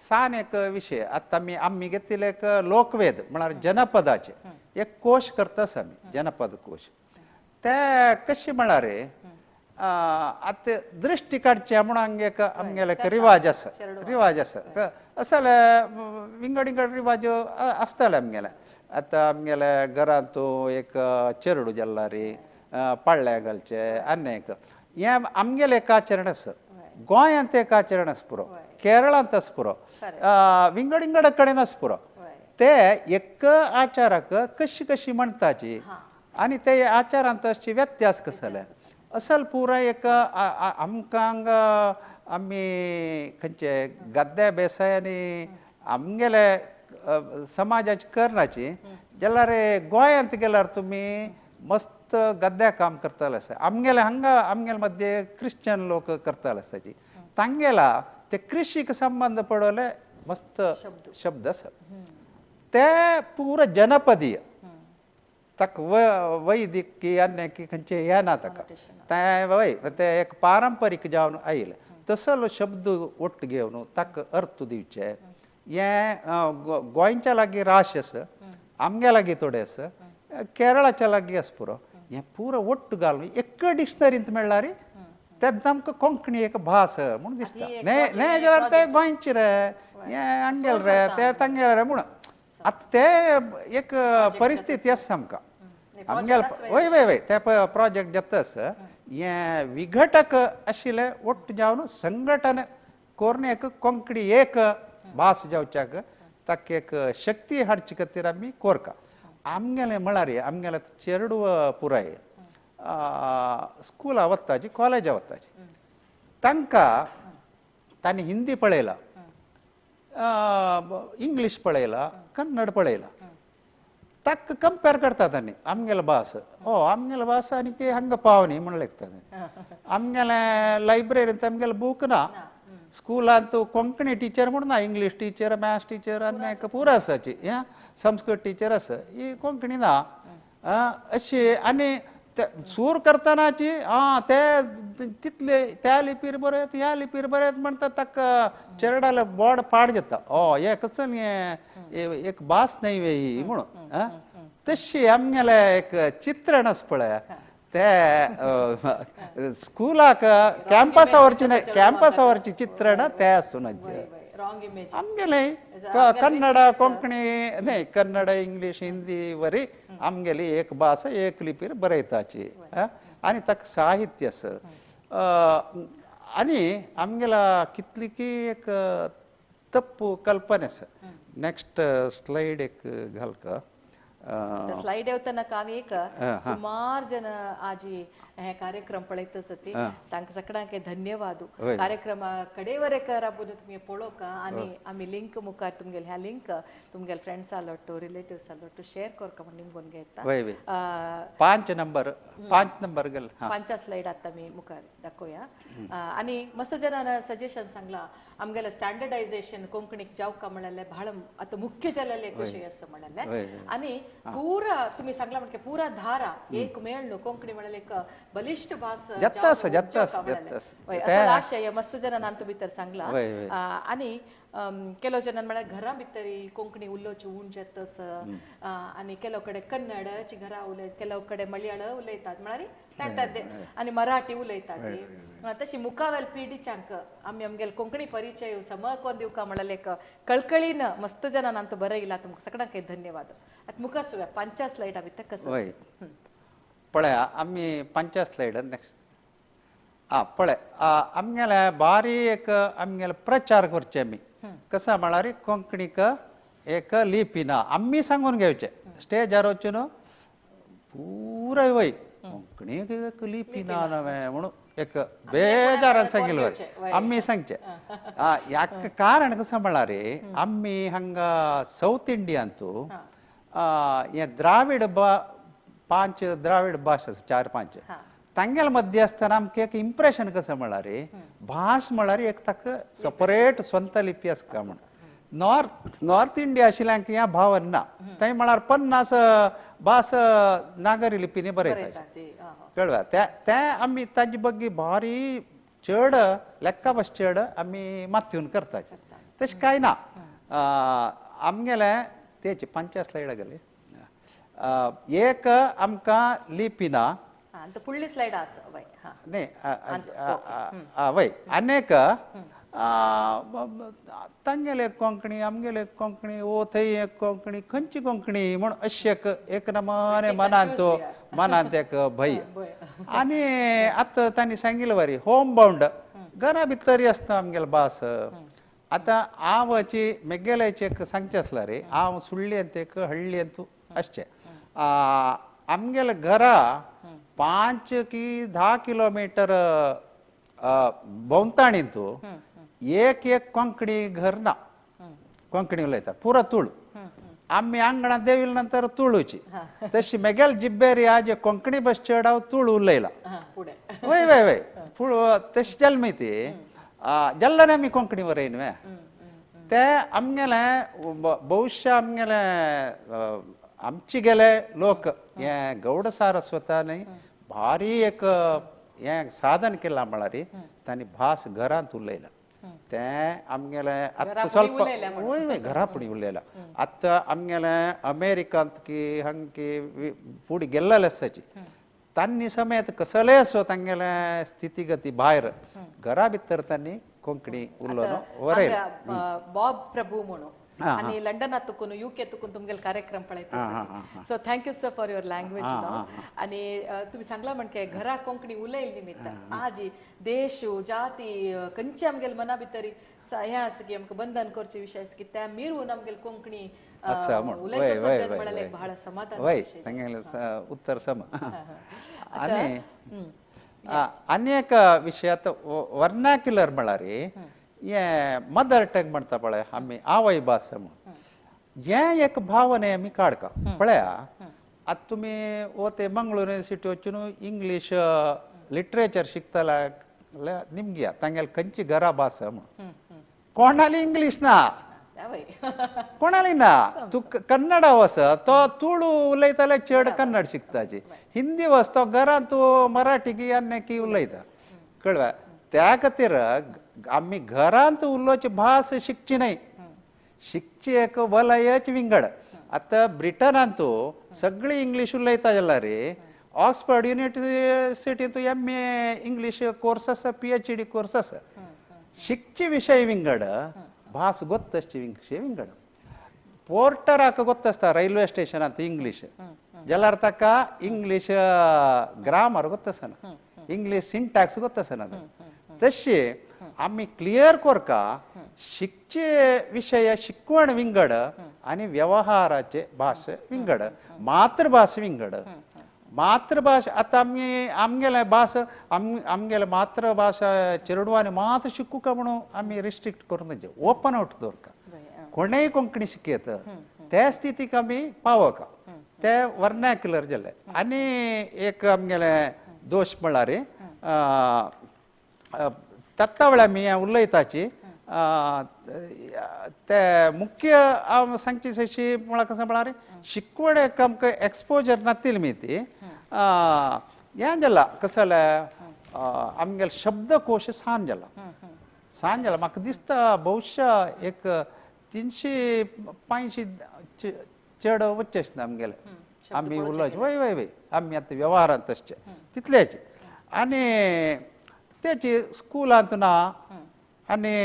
सान एक विशय आतां आमी आमी घेतिल्ले एक लोकवेद म्हळ्यार जनपदाचे एक कोश करता आसा आमी जनपद कोश. ते कशें म्हळ्यार आतां दृश्टी काडचे म्हणून आमगे एक आमगेले एक रिवाज आसा रिवाज आसा असले विंगड विंगड रिवाज आसताले आमगेले. आतां आमगेले घरांत एक चेरडू जाल्ला रे पाळ्ळे घालचे आनी एक हें आमगेलें एक आचरण आसा. गोंयांत एक आचरण आसा पुरो केरळांत आसा पुरो विंगड विंगड कडेन आसा पुरो. ते एक आचाराक कशी कशी म्हणटाची आनी ते आचारांत अशी व्यत्यास कसले असल पुराय एक आमकां आमी खंयचे गद्द्या बेसाय आमगेले समाजाचे करनाची जाल्यार गोंयांत गेल्यार तुमी मस्त गद्द्या काम करताले आसा. आमगेले हांगा आमगेले मद्ये क्रिश्चन लोक करताले आसाची तांगेला ते कृशीक संबंद पडवले मस्त शब्द आसा ते पुरा जनपदीय ताका वैदिक की आनी की खंयचे हें ना ताका तें वय तें एक पारंपरीक जावन आयलें तसलो शब्द ओट्ट घेवन ताका अर्थ दिवचे हें गोंयच्या लागीं राश आसा आमगे लागीं थोडे आसा केरळाच्या लागीं आसा पुरो हें पुरो ओट्ट घालून एक डिक्शनरींत मेळ्ळार तेन्ना आमकां कोंकणी एक भास म्हूण दिसता. न्ही न्ही जाल्यार ते गोंयचे रे, हें हांगेले रे, ते तांगेले रे म्हूण. आतां ते एक परिस्थिती आसा आमकां आमगेले. वय वय वय ते प्रोजेक्ट जाता आसा हें विघटक आशिल्लें ಒಟ್ಟು जावन संघटन करून एक कोंकणी एक भास जावच्याक ताका एक शक्ती हाडचे खातीर आमी कोरका. आमगेलें म्हळ्यार आमगेलें चेरडूव पुराय स्कुला वताची, कॉलेजा वताची, तांकां तांणी हिंदी पळयला, इंग्लीश पळयला, कन्नड पळयला, ताका कंपेर करता तांणी आमगेलो भास. ओ आमगेलो भास आनी हांगा पावनी म्हूण लेखता. आमगेलें लायब्ररींत आमगेलें बूक ना, स्कुलांत कोंकणी टिचर म्हूण ना, इंग्लीश टिचर, मॅथ्स टिचर आनी एक पुरो आसाची, संस्कृत टिचर आसा, ही कोंकणी ना अशी. आनी सूर करतनाची आं ते तितले त्या लिपीर बरयत ह्या लिपीर बरयत म्हणटा ताका चेरडाले बोर्ड पाड जाता. ओ हे कसं हें एक भास न्हय वे ही म्हणून. तशी आमगेलें एक चित्रण आसा पळय ते स्कुलाक कॅम्पसावरची न्हय, कॅम्पसावरची चित्रण ते आसून आमगेलें कन्नड कोंकणी न्हय, कन्नड इंग्लीश हिंदी वरी आमगेली एक भास एक लिपीर बरयताची आनी ताका साहित्य आसा. आनी आमगेला कितली की एक तप्पू कल्पना आसा. नेक्स्ट स्लायड एक घालका. स्लायड येवतना हांव एक सुमार जन आजी हे कार्यक्रम पळयत आसती तांकां सगळ्यांक धन्यवाद. कार्यक्रमा कडेवरे राबून तुमी पळोवका आनी आमी लिंक मुखार तुमगेले ह्या लिंक तुमगेले फ्रेंड्सा लोटू रिलेटिव्सा लोटू शेअर करका म्हूण निमगून घेता. 5 नंबर, 5 नंबर गेल, 5 स्लायड आतां आमी मुखार दाखोवया. आनी मस्त जणांना सजेशन सांगला आमगेले स्टँडर्डायझेशन कोंकणीक जावका म्हणलें भाळ आतां मुख्य जाल्लें एक विशय आसा म्हणलें. आनी पुरा तुम्ही सांगला म्हणजे पुरा धारा एक मेळ्ळो कोंकणी म्हणलें एक बलिष्ठ भास आशय मस्त जणांना तूं भितर सांगला. आनी ಕೆಲವು ಜನ म्हळ्यार घरा भितर कोंकणी उलोवची उण जाता आनी ಕೆಲವು कडेन कन्नड घरा उलयत, ಕೆಲವು कडेन मलयाळ उलयतात म्हळ्यार आनी मराठी उलयतात. तशी मुखावेल पिढीच्यांक आमी आमगेले कोंकणी परिचय समकोन दिवका म्हणल्यार एक कळकळीन मस्त जणांना आमकां बरें येयला. तुमकां सगळ्यांक धन्यवाद. आतां मुखार सुव्या 5 स्लायडा भितर कसो पळया आमी 5 स्लायड नेक्स्ट. आं पळय आमगेले बारी एक आमगेले प्रचार करचे आमी कसं म्हळ्यार कोंकणीक एक लिपी ना आमी सांगून घेवचे स्टेजार वचून पुराय वय कोंकणीक एक लिपी ना नवें म्हणून एक बेजारान सांगिल्लें वय आमी सांगचे. हाका कारण कसं म्हळ्यार आमी हांगा सावथ इंडियांतू हे द्राविड 5 द्राविड भास आसा, 4-5 तांगेले मध्य आसतना आमकां एक इम्प्रेशन कसं म्हळ्यार भास म्हळ्यार एक ताका सपरेट स्वंत लिपी आसता म्हूण. नॉर्थ इंडिया आशिल्ल्यांक ह्या भावन ना, थंय म्हळ्यार 50 भास नागरी लिपीनी बरयता कळ्ळें. ते आमी ताजे बग्गी भारी चड लेक्का भास चड आमी माथ्यून करताचे तशें कांय ना. आमगेले तेचे 5 स्लायडा गेले एक आमकां लिपी ना फुडली स्लायड आसा वय न्ही वय. आनी एक तांगेले कोंकणी आमगेले कोंकणी ओ थंय एक कोंकणी खंयची कोंकणी म्हूण अशें एक एक नमने मनांत मनांत एक भंय. आनी आतां तांणी सांगिल्लें वरी होम बाउंड घरा भितर आसता आमगेलो भास. आतां हांवची मेगेल्याची एक सांगचें आसल्यार रे हांव सुळ्ळी अंत एक हळ्ळी अंत आसचें आमगेले घरा 5 की 10 किलोमीटर भोंवताणींतू एक एक कोंकणी घर ना, कोंकणी उलयता पुरा तुळू. आमी आंगणांत देविल नंतर तुळूची तशी मेगेल जिब्बेरी आज कोंकणी बस चड हांव तुळू उलयला वय वय वय पूण तशी जाल माहिती जाल्ल्यान आमी कोंकणी बरयन वे ते आमगेले भविश्य आमगेले आमचे गेले लोक हे गौड सारस्वतांनी भारी एक हें साधन केलां म्हळ्यार तांणी भास घरांत उलयला ते आमगेले आतां स्वल्प वय वय घरा फुडें उलयला. आतां आमगेले अमेरिकांत की हांग की फुडें गेल्लेले आसाची तांणी समेत कसलेय असो तांगेले स्थितीगती भायर घरा भितर तांणी कोंकणी उलोवन वरयलें. बॉब प्रभू म्हणून आनी लंडनात तुकून युके तुकून तुमगेले कार्यक्रम पळयता. So thank you sir for your language. आनी तुमी सांगला म्हणके घरा कोंकणी उलयल निमित्त आजी देश जाती खंयचे आमगेले मना भितर हें आसा की आमकां बंधन करचे विशय आसा की त्या मिरून आमगेले कोंकणी उलयता म्हणल्यार बहळ समाधान. वय तांगेलें उत्तर सम. आनी आनी एक विशय आतां वर्नाक्युलर म्हळ्यार हें मदर टंग म्हणटा पळय आमी आवय भास म्हूण हें एक भावने आमी काडका पळया. आतां तुमी वते मंगळूर युनिवर्सिटी वचून इंग्लीश लिटरेचर शिकतला जाल्यार निमग्या तांगेली खंयची घरा भास म्हूण कोणाली इंग्लीश ना, कोणाली ना. तूं कन्नडा वच तो तुळू उलयताले चड कन्नड शिकताची, हिंदी वच तो घरांत तूं मराठी की आनी की उलयता कळ्ळें. त्या खातीर आमी घरांत उलोवची भास शिकची न्हय, शिकची एक वलयच विंगड. आतां ब्रिटनांत सगळी इंग्लीश उलयता जाल्यार ऑक्सफर्ड युनिवर्सिटींत MA English course आसा, PhD course आसा. शिकचे विशय विंगड, भास गोत्तसची विशय विंगड. पोर्टराक गोत्त आसता रेल्वे स्टेशनांत इंग्लीश जाल्यार ताका इंग्लीश ग्रामर गोत्त आसना, इंग्लीश सिंटॅक्स गोत्त आसना. तशें आमी क्लियर करका शिकचे विशय शिकवण विंगड आनी व्यवहाराचे भास विंगड, मातृभास विंगड. मातृभाशा आतां आमी आमगेले भास आमगेले मातृभाशा चेडवांनी मात शिकूका म्हणून आमी रिस्ट्रिक्ट करून दिवचें, ओपन आवट दवरका. कोणेय कोंकणी शिकयत त्या स्थितीक आमी पावका, ते वर्नाक्युलर जाले. आनी एक आमगेले दोश म्हळ्यार तेत्ता वेळार आमी उलयताची ते मुख्य हांव सांगची अशी म्हळ्यार कशें म्हळ्यार शिकवण एक आमकां एक्सपोजर नातिल्ली मी ती हें जाला कशें जालें आमगेले शब्दकोश सान जाला, सान जाला. म्हाका दिसता बहुशा एक 300-500 चड वचचें ना आमगेले आमी उलोवचें. वय वय वय आमी आतां वेव्हारांत तशें तितलेच. आनी तेची स्कुलांत ना आनी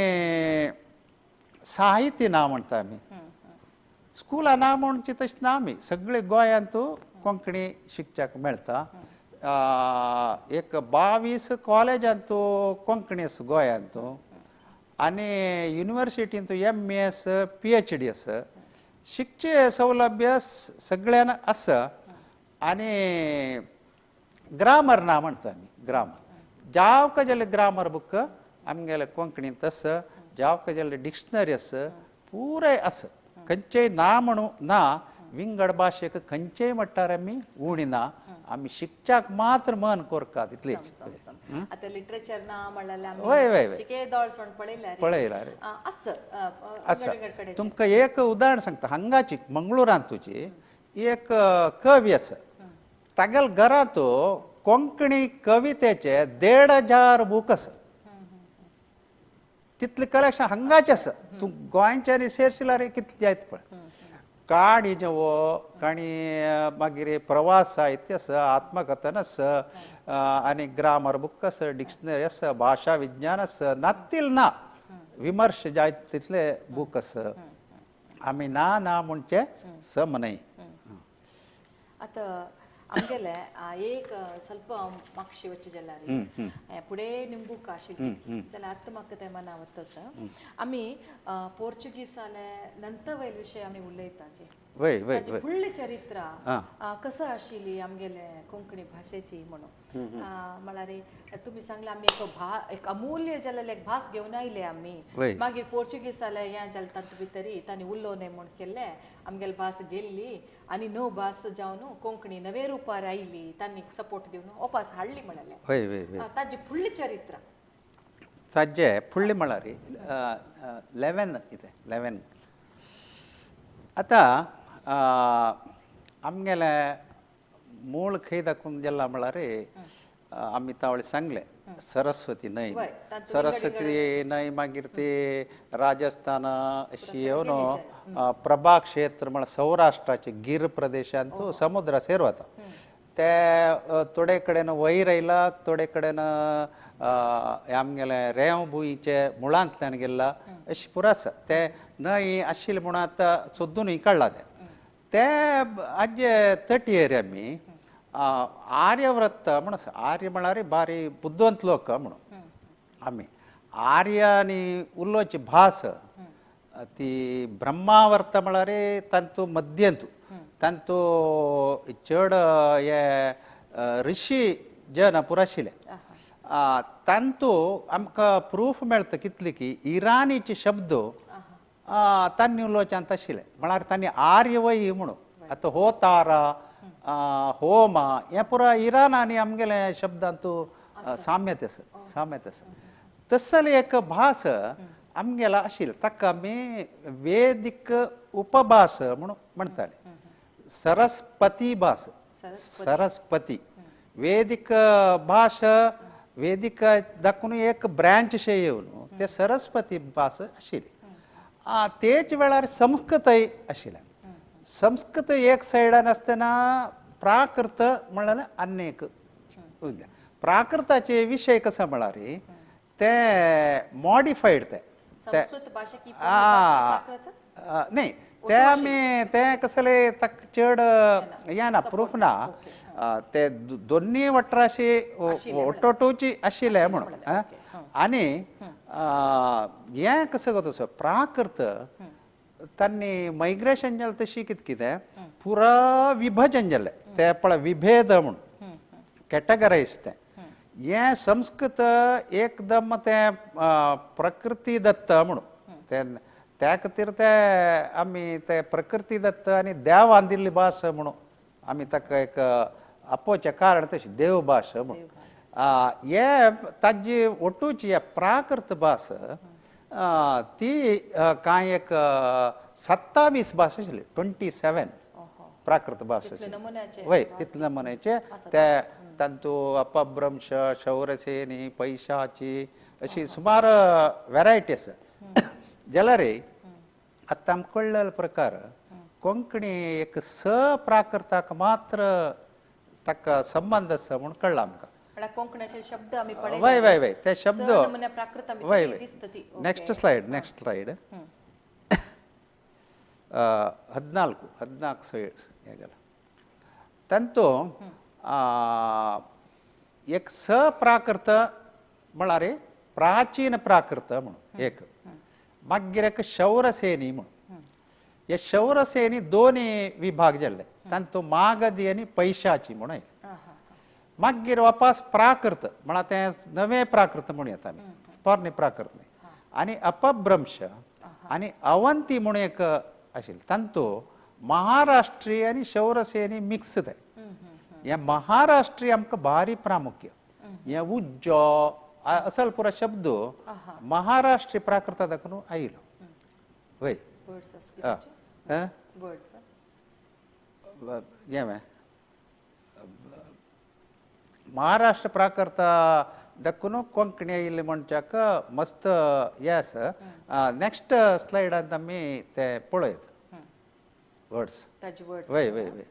साहित्य ना म्हणटा आमी, स्कुलां ना म्हणचे तशें ना. आमी सगळे गोंयांत कोंकणी शिकच्याक मेळटा. एक 22 कॉलेजांत कोंकणी आसा गोंयांत आनी युनिवर्सिटींत MS PhD आसा. शिकचे सौलभ्य सगळ्यांना आसा. आनी ग्रामर ना म्हणटा आमी, ग्रामर जावका जाल्यार ग्रामर बूक आमगेले कोंकणींत आसा, जावका जाल्यार डिक्शनरी आसा, पुराय आसा. खंयचेय ना म्हणू ना, विंगड भाशेक खंयचेय मट्टार आमी उणी ना. आमी शिकच्याक मात्र मन कोरका तितलेच. आतां लिटरेचर ना म्हणल्यार वय वय वय पळयल्यार आसा. तुमकां एक उदाहरण सांगता, हांगाची मंगळुरांत तुजी एक कवी आसा, तागेल्या घरांत कोंकणी कवितेचे 1500 बूक आसा. तितलें कलेक्शन हांगाचें आसा. तूं गोंयच्यान सेरशिल्यार कितलें जायत पळय. काणी जेवो काणी मागीर प्रवास साहित्य आसा, आत्मकथन आसा, आनी ग्रामर बूक आसा, डिक्शनरी आसा, भाशा विज्ञान आसा, नातील ना विमर्श जायत तितले बूक आसा. आमी ना ना म्हणचे सम न्हय. आतां आमगेले एक ಸ್ವಲ್ಪ मागशी वचचे जाल्यार फुडें निमबूक आशिल्ली जाल्यार आतां म्हाका तें मना वता. आमी पोर्चुगीसाले नंतर वयल विशय आमी उलयता, फुडली चरित्र कसं आशिल्ली आमगेले कोंकणी भाशेची म्हणून. म्हळ्यार तुमी सांगले आमी एक एक अमूल्य जाल्ले एक भास घेवन आयले आमी, मागीर पोर्चुगीसाले हें जालें तातूंत भितरी तांणी उलोवणें म्हूण केल्लें, आमगेली भास गेल्ली आनी नव भास जावन कोंकणी नवे रुपार आयली, तांणी सपोर्ट दिवन हो भास हाडली म्हणलें. ताजी फुडली चरित्र ताजे फुडली म्हळ्यार 11 कितें 11. आतां आमगेले मूळ खंय दाखोवन गेला म्हळ्यार आमी तावळी सांगलें सरस्वती न्हंय, सरस्वती न्हंय मागीर ते राजस्थान अशी येवन प्रभा क्षेत्र म्हळ्यार सौराष्ट्राचे गिर प्रदेशांत समुद्रा सेर वता. ते थोडे कडेन वयर आयला, थोडे कडेन आमगेले रेंव भुंयचे मुळांतल्यान गेला, अशें पुरो आसा. ते न्हंय आशिल्ले म्हणून आतां सोदूनय काडला. ते ते आजे तटीर आमी आर्यव्रत म्हण आसा. आर्य म्हळ्यार बारी बुद्धवंत लोक म्हणून आमी आर्य आनी उलोवची भास ती ब्रह्मावर्त म्हळ्यार तांचो मध्यंतू तांचो चड हे ऋषी जन पुरो आशिल्ले. तांतू आमकां प्रूफ मेळटा कितले की इराणीचे शब्द तांणी उलोवच्यांत आशिल्ले. म्हळ्यार तांणी आर्य वय म्हणून आतां हो तारा होमा हें पुरो इराण आनी आमगेले शब्दांतू साम्यत आसा, साम्यत आसा. तसले एक भास आमगेला आशिल्ली, ताका आमी वेदीक उपभास म्हणून म्हणटाले. सरस्पती भास, सरस्पती वेदीक भास, वेदीक दाखोवन एक ब्रांच शे येवन ते सरस्वती भास आशिल्ली. तेच वेळार संस्कृतय आशिल्लें. संस्कृत एक सायडान आसतना प्राकृत म्हणल्यार आनी एक उरलें. प्राकृताचे विशय कसो म्हळ्यार ते मॉडिफायड ते न्ही ते आमी ते कसले ताका चड हें ना, प्रूफ ना. ते दोन्ही वटराशी ओटोटोची आशिल्ले म्हणून. आनी हें कसो तसो प्राकृत तांणी मायग्रेशन जालें तशी कितें कितें पुरा विभजन जालें. ते पळय विभेद म्हणून कॅटेगरायज तें. हें संस्कृत एकदम तें प्रकृती दत्त म्हणून ते त्या खातीर ते आमी ते प्रकृती दत्त आनी देवान दिल्ली भास म्हणून आमी ताका एक आपोवचें कारण तशें देव भास म्हणून. हे ताजी ओटूची प्राकृत भास ती कांय एक 27 भास आशिल्ली, 27 प्राकृत भास आशिल्ली. वय तितले नमुन्याचे ते तांतू अपभ्रंश, शौरसेनी, पैशाची अशी सुमार वेरायटी आसा. जाल्यार आतां आमकां कळ्ळेलो प्रकार कोंकणी एक स प्राकृताक मात्र ताका संबंद आसा म्हूण कळ्ळा आमकां. कोंकण्याचे शब्द आमी पळयले. वय वय वय ते शब्द वय वय. Next slide, next slide. 14 14 slide हें गेला. तांतू एक स प्राकृत म्हळ्यार प्राचीन प्राकृत म्हणून एक, मागीर एक शौरसेनी म्हणून. हे शौरसेनी दोन विभाग जाल्ले, तांतू मागधी आनी पैशाची म्हणून. मागीर वापस प्राकृत म्हळ्यार तें नवें प्राकृत म्हणू येता आमी, पोरणे प्राकृत न्ही. आनी अपभ्रंश आनी अवंती म्हणून एक आशिल्लें. तांतू महाराष्ट्रीय आनी शौरसेनी मिक्स ते. हें महाराष्ट्रीय आमकां भारी प्रामुख्य. हें उज्जो असल पुरो शब्द महाराष्ट्रीय प्राकृता दाखोवन आयलो. वय हें महाराष्ट्र प्राकृता दाखोवन कोंकणी आयिल्ले म्हणच्याक मस्त हें आसा. नेक्स्ट स्लायडांत आमी ते पळयत वर्ड्स. वय वय वय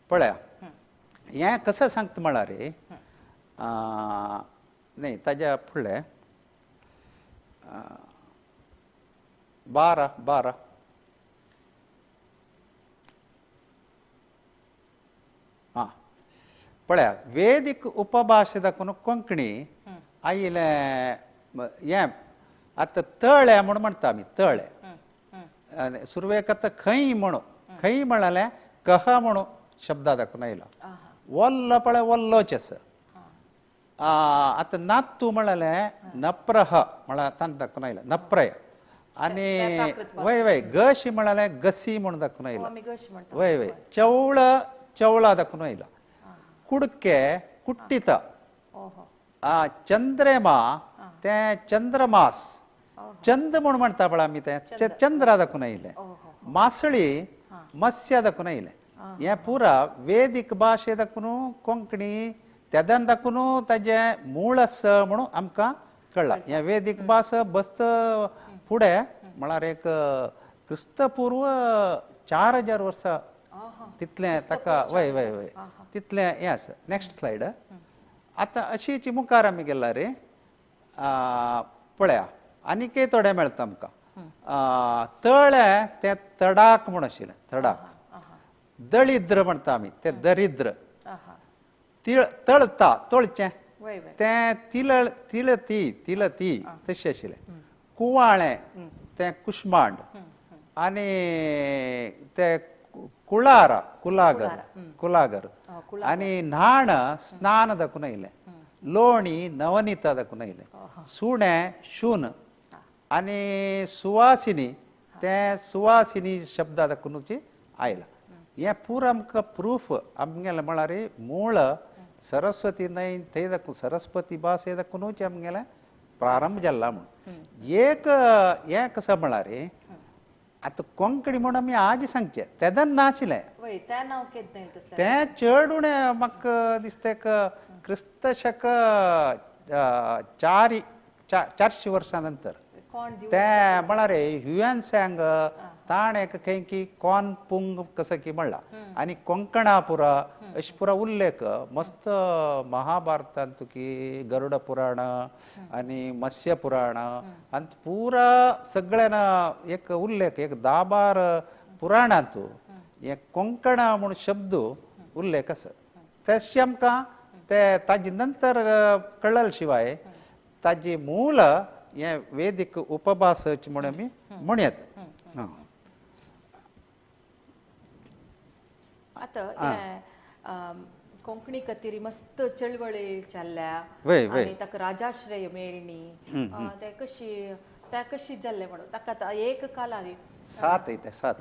पळया हें कसं सांगता म्हळ्यार न्ही ताज्या फुडलें 12 12 आं पळया वेदीक उपभाशे दाखोवन कोंकणी आयिल्लें. हें आतां तळें म्हूण म्हणटा आमी, तळें सुरवेक आतां खंय म्हणून, खंय म्हळ्यार कह म्हणून शब्दा दाखोवन आयलो. वल्लो पळय वल्लोच आसा. आतां नातू म्हळ्यार नप्रह म्हळ्यार तांकां दाखोवन आयलो नप्रय. आनी वय वय गशी म्हळ्यार गसी म्हूण दाखोवन आयलो. वय वय चवळ चवळा दाखोवन आयलो. कुडके कुट्टित. चंद्रमा तें चंद्रमास, चंद म्हूण म्हणटा पळय आमी, तें चंद्रा दाखोवन आयलें. मासळी मत्स्य दाखोवन आयलें. हें पुरा वेदीक भाशे दाखोवन कोंकणी तेदान दाखोवन ताजें मूळ आसा म्हणून आमकां कळ्ळां. हें वेदीक भास बसत फुडें म्हळ्यार एक क्रिस्तपूर्व 4000 वर्सां तितलें ताका वय वय वय तितलें हें आसा. Next slide. आतां अशीची मुखार आमी गेला रे पळया आनीकय थोडें मेळटा आमकां. तळें तें तडाक म्हूण आशिल्लें, तडाक. दळिद्र म्हणटा आमी तें दरिद्र. तळता तळचें तें तिलळ तिलती तिलती तशें आशिल्लें. कुवाळें तें कुशमांड आनी तें कुळारा कुलागर कुलागर आनी न्हाण स्नान दाखून आयलें. लोणी नवनीता दाखून आयलें. सुणें शून आनी सुवासिनी तें सुवासिनी शब्दा दाखोवनूच आयला. हें पुरो आमकां प्रूफ आमगेलें म्हळ्यार मूळ सरस्वती न्हंय थंय दाखोवन सरस्वती भास हे दाखोवनूच आमगेलें प्रारंभ जाला म्हूण. एक हें कसो म्हळ्यार आतां कोंकणी म्हूण आमी आज सांगचें तेदन नाशिल्लें तें चड उणें म्हाका दिसता एक क्रिस्त शक 400 वर्सां नंतर तें म्हळ्यार ह्युएन सँग ताणें एक खंय की कॉन पुंग कसो की म्हणला आनी कोंकणापुरा अशें पुरा उल्लेख मस्त महाभारतांत की गरुड पुराण आनी मत्स्य पुराण आनी पुरा सगळ्यान एक उल्लेख एक 10-12 पुराणांत हे कोंकणा म्हूण शब्द उल्लेख आसा. तशें आमकां ते ताजे नंतर कळ्ळें शिवाय ताजी मूळ हें वेदीक उपभास म्हूण आमी म्हणयत. आतां कोंकणी खातीर मस्त चळवळी चल्ल्या आनी ताका राजाश्रय मेळणी ते कशी त्या कशी जाल्लें म्हणून ताका आतां एक कालार सात येता सात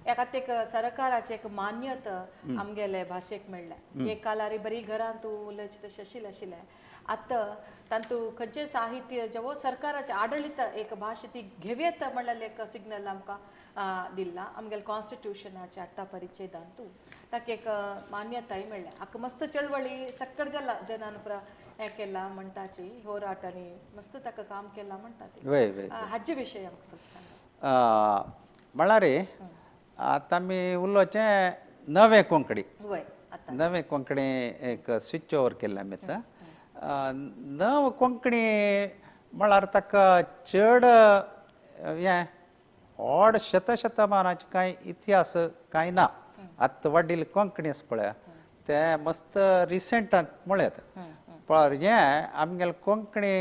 एका एक सरकाराचे एक मान्यता आमगेले भाशेक मेळ्ळ्या. एक कालारी बरी घरांत तूं उलयचें तशें आशिल्लें आशिल्लें. आतां तांतू खंयचें साहित्य जेवो सरकाराचे आडळीत एक भाशा ती घेवयेत म्हणल्यार एक सिग्नल आमकां दिल्ला आमगेले कॉन्स्टिट्युशनाच्या आठा परिच्छेदांतू ताका एक मान्यताय मेळ्ळ्या. आतां मस्त चळवळी सक्कड जाला जनान पुरा हें केलां म्हणटाची होराट आनी मस्त ताका काम केलां म्हणटा ते हाजे विशय आमकां ಸ್ವಲ್ಪ सांगा. म्हळ्यार आतां आमी उलोवचें नवें कोंकणी, नवें कोंकणी एक स्विच ओवर केल्लें आमी आतां. नव कोंकणी म्हळ्यार ताका चड हें व्हड शतशतमानाचे कांय इतिहास कांय ना. आतां वडील कोंकणी आसा पळय तें मस्त रिसंटांत म्हळ्यात पळय हें आमगेले कोंकणी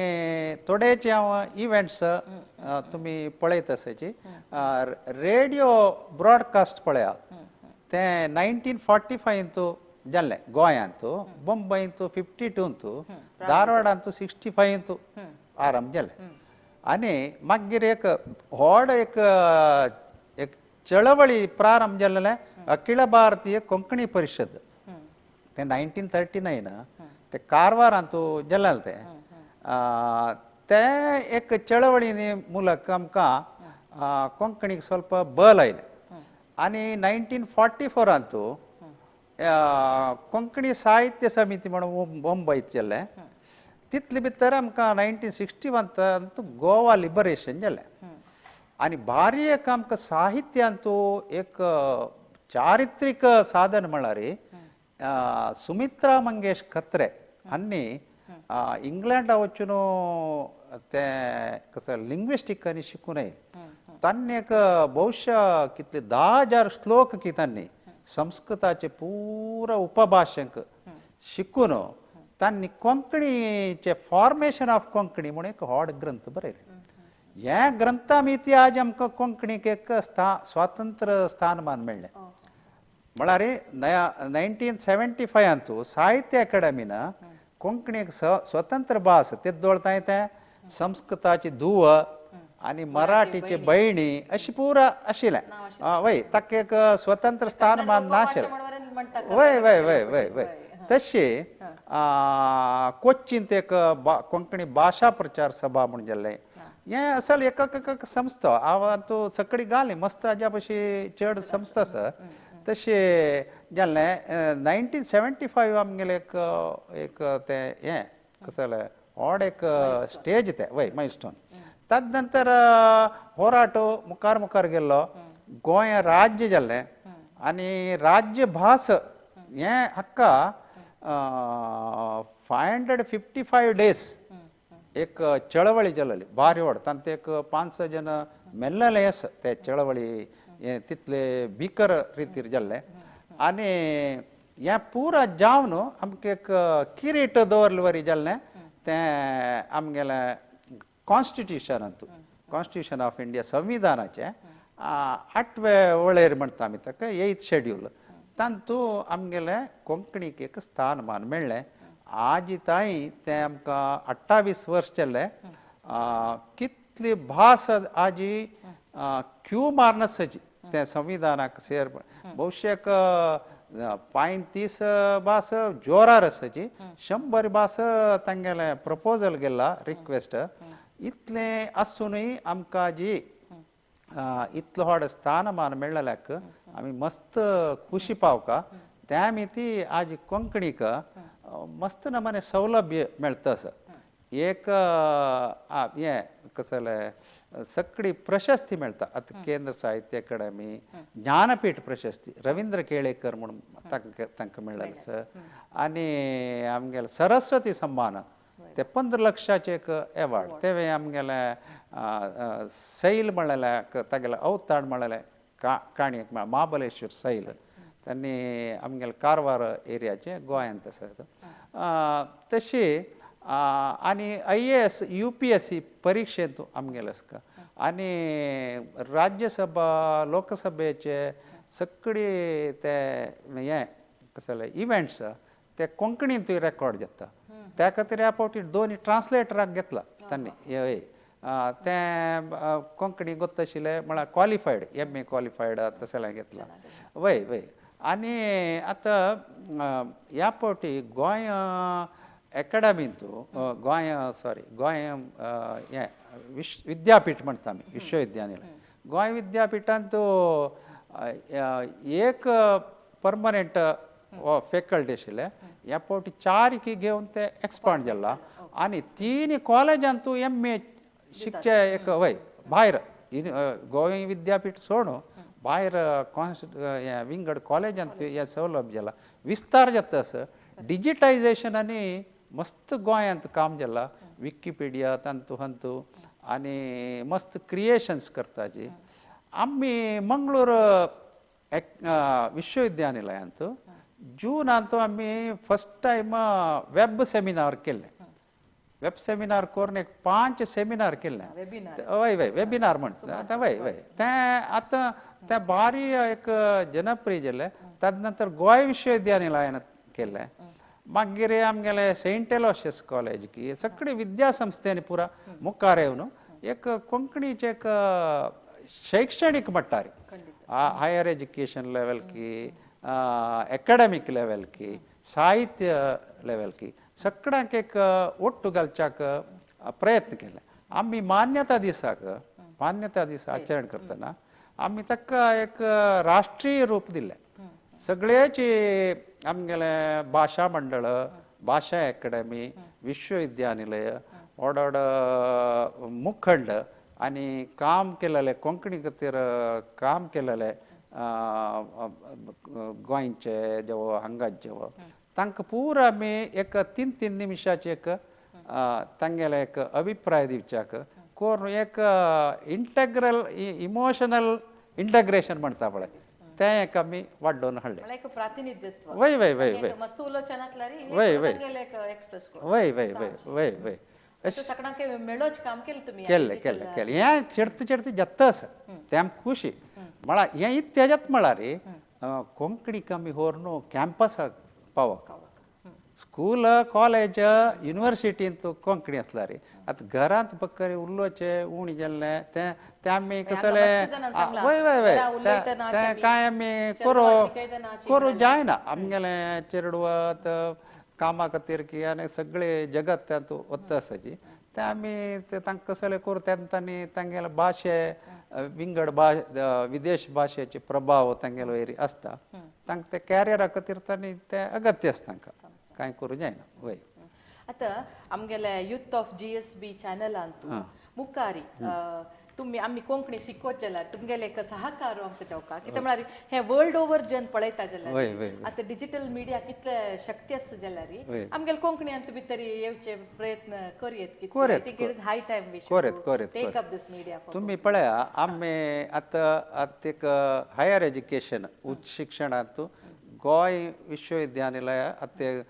थोडेचे हांव इव्हेंट्स तुमी पळयत आसाची. रेडियो ब्रॉडकास्ट पळया तें 1945 जाल्लें गोंयांत, बॉम्बेंत 52, धारवाडांत 65 आरंभ जालें. आनी मागीर एक व्हड एक एक चळवळी प्रारंभ जाल्लें अखिल भारतीय कोंकणी परिशद तें 1939 ते कारवारांत जालें तें. तें एक चळवळी मुलक आमकां कोंकणीक ಸ್ವಲ್ಪ बल आयलें. आनी 1944 कोंकणी साहित्य समिती म्हणून मुंबयत जालें. तितले भितर आमकां 1961 गोवा लिबरेशन जालें. आनी भारी एक आमकां साहित्यांत एक चारित्रीक साधन म्हळ्यार सुमित्रा मंगेश खत्रे हांणी इंग्लंडा वचून तें कसं लिंग्विस्टीक आनी शिकून आयलें. तांणी एक बहुशा कितले 10,000 श्लोक की तांणी संस्कृताचे पुरा उपभाशेंक शिकून तांणी कोंकणीचे फॉर्मेशन ऑफ कोंकणी म्हणून एक व्हड ग्रंथ बरयले. हे ग्रंथा आमी आज आमकां कोंकणीक एक स्वातंत्र्य स्थानमान मेळ्ळें. म्हळ्यार 1975 साहित्य अकादमीन कोंकणीक स्वतंत्र भास तेदोळ तांय तें संस्कृताची धुव आनी मराठीची भयणी अशी पुरा आशिल्लें. वय ताका एक स्वतंत्र स्थानमान नाशिल्लें. वय वय वय वय वय तशें कोच्चींत एक कोंकणी भाशा प्रचार सभा म्हूण जाल्लें. हें असल एक एक संस्था हांव तूं सगळी घाली मस्त हाज्या पशी चड संस्था आसा. तशें जालें 1975 आमगेलें एक एक तें हें कसलें व्हड एक स्टेज तें वय मायलस्टोन. तद नंतर होराटो मुखार मुखार गेल्लो, गोंय राज्य जालें आनी राज्य भास हें हाका 555 डेज एक चळवळी चलली भारी व्हड तांचे एक 5-6 जण मेल्लेले आसा ते चळवळी हे तितले भीकर रितीर जाल्ले आनी हें पुरा जावन आमकां एक किरीट दवरले वरी जाल्लें तें आमगेलें कॉन्स्टिट्युशनांतू कॉन्स्टिट्युशन ऑफ इंडिया संविधानाचें 8वे वळेर म्हणटा आमी ताका 8th schedule तांतू आमगेलें कोंकणीक एक स्थानमान मेळ्ळें. आजी ताई तें आमकां 28 वर्स चल्लें. कितली भास आजी क्यू मारनासची तें संविधानाक सेर भोवशेक 35 भास जोरार आसाची 100 भास तांगेलें प्रपोजल गेला रिक्वेस्ट. इतलें आसुनूय आमकां जी इतलो व्हड स्थानमान मेळ्ळल्याक आमी मस्त खुशी पावका. त्या आमी ती आज कोंकणीक मस्त नमने सौलभ्य मेळटा आसा. एक हें कसलें सगळी प्रशस्ती मेळटा. आतां केंद्र साहित्य अकादमी ज्ञानपीठ प्रशस्ती रवींद्र केळेकर म्हणून तांकां मेळ्ळें आसा. आनी आमगेलें सरस्वती सम्मान ते 15 लक्षाचे एक एवॉर्ड तें आमगेलें सैल म्हणलें तागेलें अवताड म्हणलें काणयेक महाबलेश्वर सैल तांणी आमगेलें कारवार एरियाचें गोंयांत आसा. तशी आनी IAS UPSC परिक्षेंत आमगेलें आसता. आनी राज्यसभा लोकसभेचे सगळे ते हें कसलें इव्हेंट्स ते कोंकणींतूय रेकॉर्ड जाता. त्या खातीर ह्या फावटी 2 ट्रान्सलेटराक घेतला तांणी हय तें कोंकणी गोत्त आशिल्लें म्हळ्यार क्वॉलिफायड MA qualified तसलें घेतलां वय वय. आनी आतां ह्या फावटी गोंय एकाडमींतू गोंय सॉरी गोंय हें विद्यापीठ म्हणटा आमी विश्वविद्यालय गोंय विद्यापिठांत एक परमनंट फॅकल्टी आशिल्ले ह्या फावटी 4 घेवन ते एक्सपांड जाला. आनी 3 कॉलेजांतू MA शिकचे एक वय भायर गोंय विद्यापीठ सोडून भायर विंगड कॉलेजांत हें सौलभ्य जाला विस्तार जाता आसा. डिजिटायजेशन आनी मस्त गोंयांत काम जाला. विकिपिडिया तांतू हंतू आनी मस्त क्रिएशन्स करताची. आमी मंगळूर विश्वविद्यालयांत जूनांत आमी फर्स्ट टायम वेब सेमिनार केल्लें. वेब सेमिनार करून एक 5 सेमिनार केल्लें. वय वय वेबिनार म्हणटा आतां वय वय तें आतां तें भारी एक जनप्रिय जालें. ताजे नंतर गोंय विश्वविद्यालयान केल्लें. मागीर आमगेलें सेंट एलोशियस कॉलेज की सगळे विद्यासंस्थेनी पुरा मुखार येवन एक कोंकणीचें एक शैक्षणीक मट्टार हायर एज्युकेशन लेवल की एकाडेमीक लेवल की साहित्य लेवल की सगळ्यांक एक ओट्टू घालच्याक प्रयत्न केले. आमी मान्यता दिसाक मान्यता दीस आचरण करतना आमी ताका एक राष्ट्रीय रूप दिलें. सगळ्याची आमगेले भाशा मंडळ भाशा अकादमी विश्वविद्यानिलय व्हड व्हड मुखंड आनी काम केलेले कोंकणी खातीर काम केलेले गोंयचे जेव हांगाचे जेव तांकां पुरा आमी एक 3-3 निमिशाचे एक तांगेले एक अभिप्राय दिवच्याक करून एक इंटेग्रल इमोशनल इंटग्रेशन म्हणटा पळय तें एक आमी वाडोवन हाडलें. एक प्रातिनिधित्व वय वय वय वय मस्त उलोवचें वय वय एक्सप्रेस वय वय वय वय वय सगळ्यांक मेळोच काम केलें तुमी केल्लें केल्लें केलें. हें चेडत चेडत जाता आसा तें आमकां खुशी म्हळ्यार हें इत्तेजात म्हळ्यार कोंकणीक आमी व्हर न्हू कॅम्पसाक पावक स्कूल कॉलेज युनिवर्सिटींत कोंकणी आसल्यार आतां घरांत बकरी उलोवचें उणें जाल्लें तें तें आमी कसलें वय वय वय तें कांय आमी करूं करूं जायना. आमगेलें चेडवात कामा खातीर की आनी सगळे जगत तातूंत वता आसाची तें आमी तांकां कसलें करूं तेन्ना तांणी तांगेले भाशे विंगड विदेश भाशेचे प्रभाव तांगेले वयर आसता तांकां ते कॅरियरा खातीर तांणी तें अगत्य आसता तांकां कांय करूं जायना. वय आतां आमगेले youth of GSB चॅनलांतू मुखारी तुमी आमी कोंकणी शिकोत जाल्यार तुमगेले एक सहकार आमकां जावका कितें म्हळ्यार हे वर्ल्ड ओवर जन पळयता जाल्यार आतां डिजिटल मिडिया कितले शक्ती आसता जाल्यार आमगेले कोंकणी आनी भितर येवचे प्रयत्न करयेत कितें it is high time we should take up this media. तुमी पळया आमी आतां आतां एक हायर एज्युकेशन उच्च शिक्षणांत गोंय विश्वविद्यालय आतां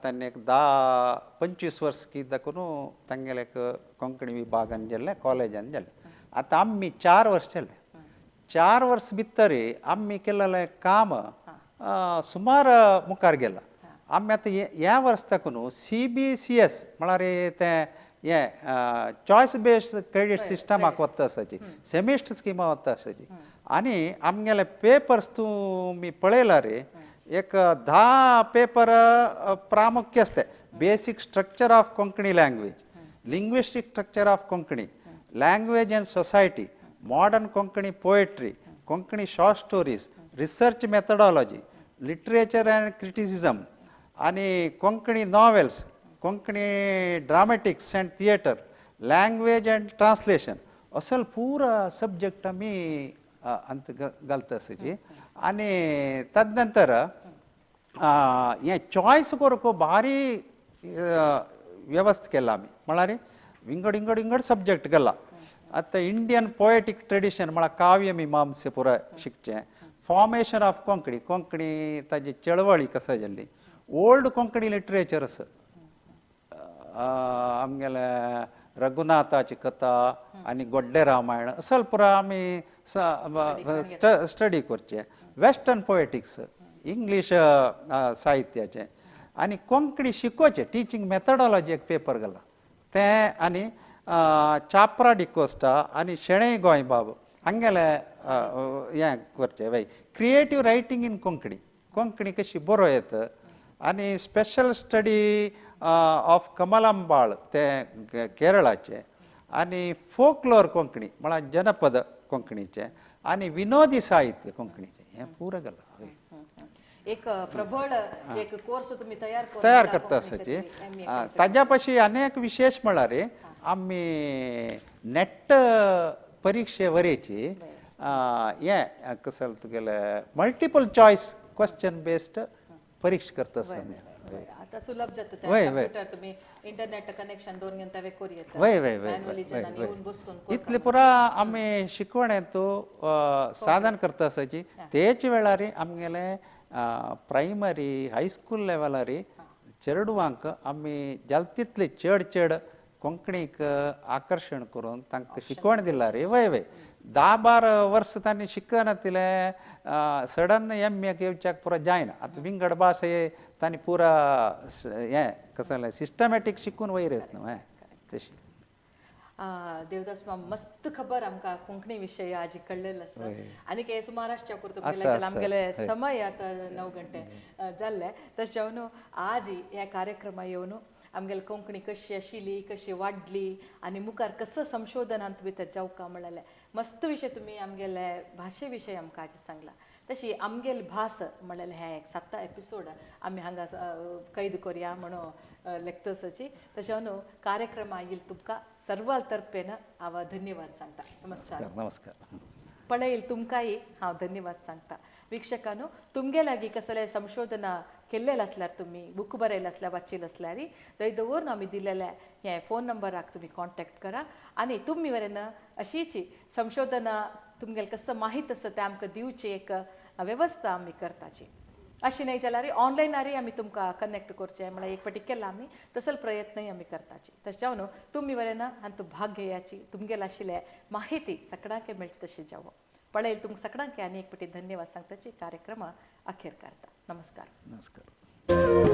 तांणी एक 10-25 वर्स कितें करून तांगेले एक कोंकणी विभागान जाल्लें कॉलेजान जालें. आतां आमी 4 वर्स जालें 4 वर्स भितर आमी केल्लें काम सुमार मुखार गेलां. आमी आतां ह्या वर्स ताकून CBCS म्हळ्यार तें हें चॉयस बेस्ड क्रेडीट सिस्टमाक वता आसाची सेमिस्टर स्किमा वता आसाची आनी आमगेले पेपर्स तुमी पळयला रे एक 10 पेपर प्रामुख्य आसता. Basic structure of Konkani language, linguistic structure of Konkani, language and society, modern Konkani poetry, Konkani short stories, research methodology, literature and criticism आनी Konkani novels, Konkani dramatics and theatre, language and translation असल पुरा subject आमी अंत घालता आसाची. आनी तदनंतर हें चॉयस करूंक भारी व्यवस्था केला आमी म्हळ्यार विंगड विंगड विंगड सब्जेक्ट घाला. आतां इंडियन पोएटीक ट्रेडिशन म्हळ्यार काव्य मीमांसे पुराय शिकचें, फॉर्मेशन ऑफ कोंकणी, कोंकणी ताजी चळवळी कसा जाल्ली, ओल्ड कोंकणी लिटरेचर आसा आमगेले रघुनाथाची कथा आनी गोड्डे रामायण असल पुरा आमी स्टडी करचें, वेस्टर्न पोएटिक्स इंग्लीश साहित्याचें आनी कोंकणी शिकोवचें टिचींग मेथडॉलॉजी एक पेपर घाला तें आनी चाप्रा डिकोस्टा आनी शेणै गोंयबाब हांगेले हें करचें वय creative writing in Konkani, Konkani कशी बरो येता आनी स्पेशल स्टडी ऑफ कमलांबाळ तें केरळाचें आनी फोकलोर कोंकणी म्हळ्यार जनपद कोंकणीचें आनी विनोदी साहित्य कोंकणीचें हें पुरा घालां. एक प्रबळ एक कोर्स तुम्ही तयार करता आसाची. ताज्या पाशी अनेक विशेष म्हळ्यार आमी नेट परिक्षे वरेची हें कसं तुगेले मल्टिपल चॉयस क्वेश्चन बेस्ड परीक्षा करता आसा. आता सुलभ जाता कम्प्युटर तुम्ही इंटरनेट कनेक्शन दोन घेवन ते करू येता. वय वय वय इतले पुरा आमी शिकवणेंत साधन करता आसाची. तेच वेळार आमगेले प्रायमरी हायस्कूल लेवलार चेडवांक आमी जाता तितले चड चड कोंकणीक आकर्शण करून तांकां शिकवण दिला रे. वय वय 10-12 वर्स तांणी शिकना तिले सडन एम एक येवच्याक पुरा जायना. आतां विंगड भास हे तांणी पुरा हें कसलें सिस्टमॅटीक शिकून वयर येत न्हू तशी. देवदास माम मस्त खबर आमकां कोंकणी विशय आज कळ्ळेलो आसा आनी हे सुमार आसच्या पुरतो आमगेले समय आतां 9 गंटे जाल्ले. तशें जावन आज ह्या कार्यक्रमा येवन आमगेले कोंकणी कशी आशिल्ली कशी वाडली आनी मुखार कसो संशोधनांत भितर जावका म्हणलें मस्त विशय तुमी आमगेले भाशे विशय आमकां आज सांगला. तशी आमगेली भास म्हणलें हें एक 7 एपिसोड आमी हांगा कैद करया म्हणून लेखतसाची. तशें न्हू कार्यक्रम आयल तुमकां सर्वाल तर्फेन हांव धन्यवाद सांगता. नमस्कार. नमस्कार. पळयल तुमकांय हांव धन्यवाद सांगता. वीक्षकांनो तुमगे लागीं कसलें संशोधना केल्लें आसल्यार तुमी बूक बरयलें आसल्यार वाचिल्लें आसल्यार थंय दवरून आमी दिलेले हे फोन नंबराक तुमी कॉन्टेक्ट करा आनी तुमी वरेन अशीच संशोधना तुमगेलें कसं माहीत आसा तें आमकां दिवची एक वेवस्था आमी करताची. अशें न्हय जाल्यार ऑनलायनारय आमी तुमकां कनेक्ट करचें म्हळ्यार एक फावटी केलां आमी तसो प्रयत्नय आमी करताची. तशें जावन तुमी वरेन हातूंत भाग घेयाची तुमगेलें आशिल्लें माहिती सगळ्यांक मेळची तशें जावं. पळयल तुमकां सगळ्यांक आनी एक फावटी धन्यवाद सांगताची. कार्यक्रम अखेर करता. नमस्कार. नमस्कार.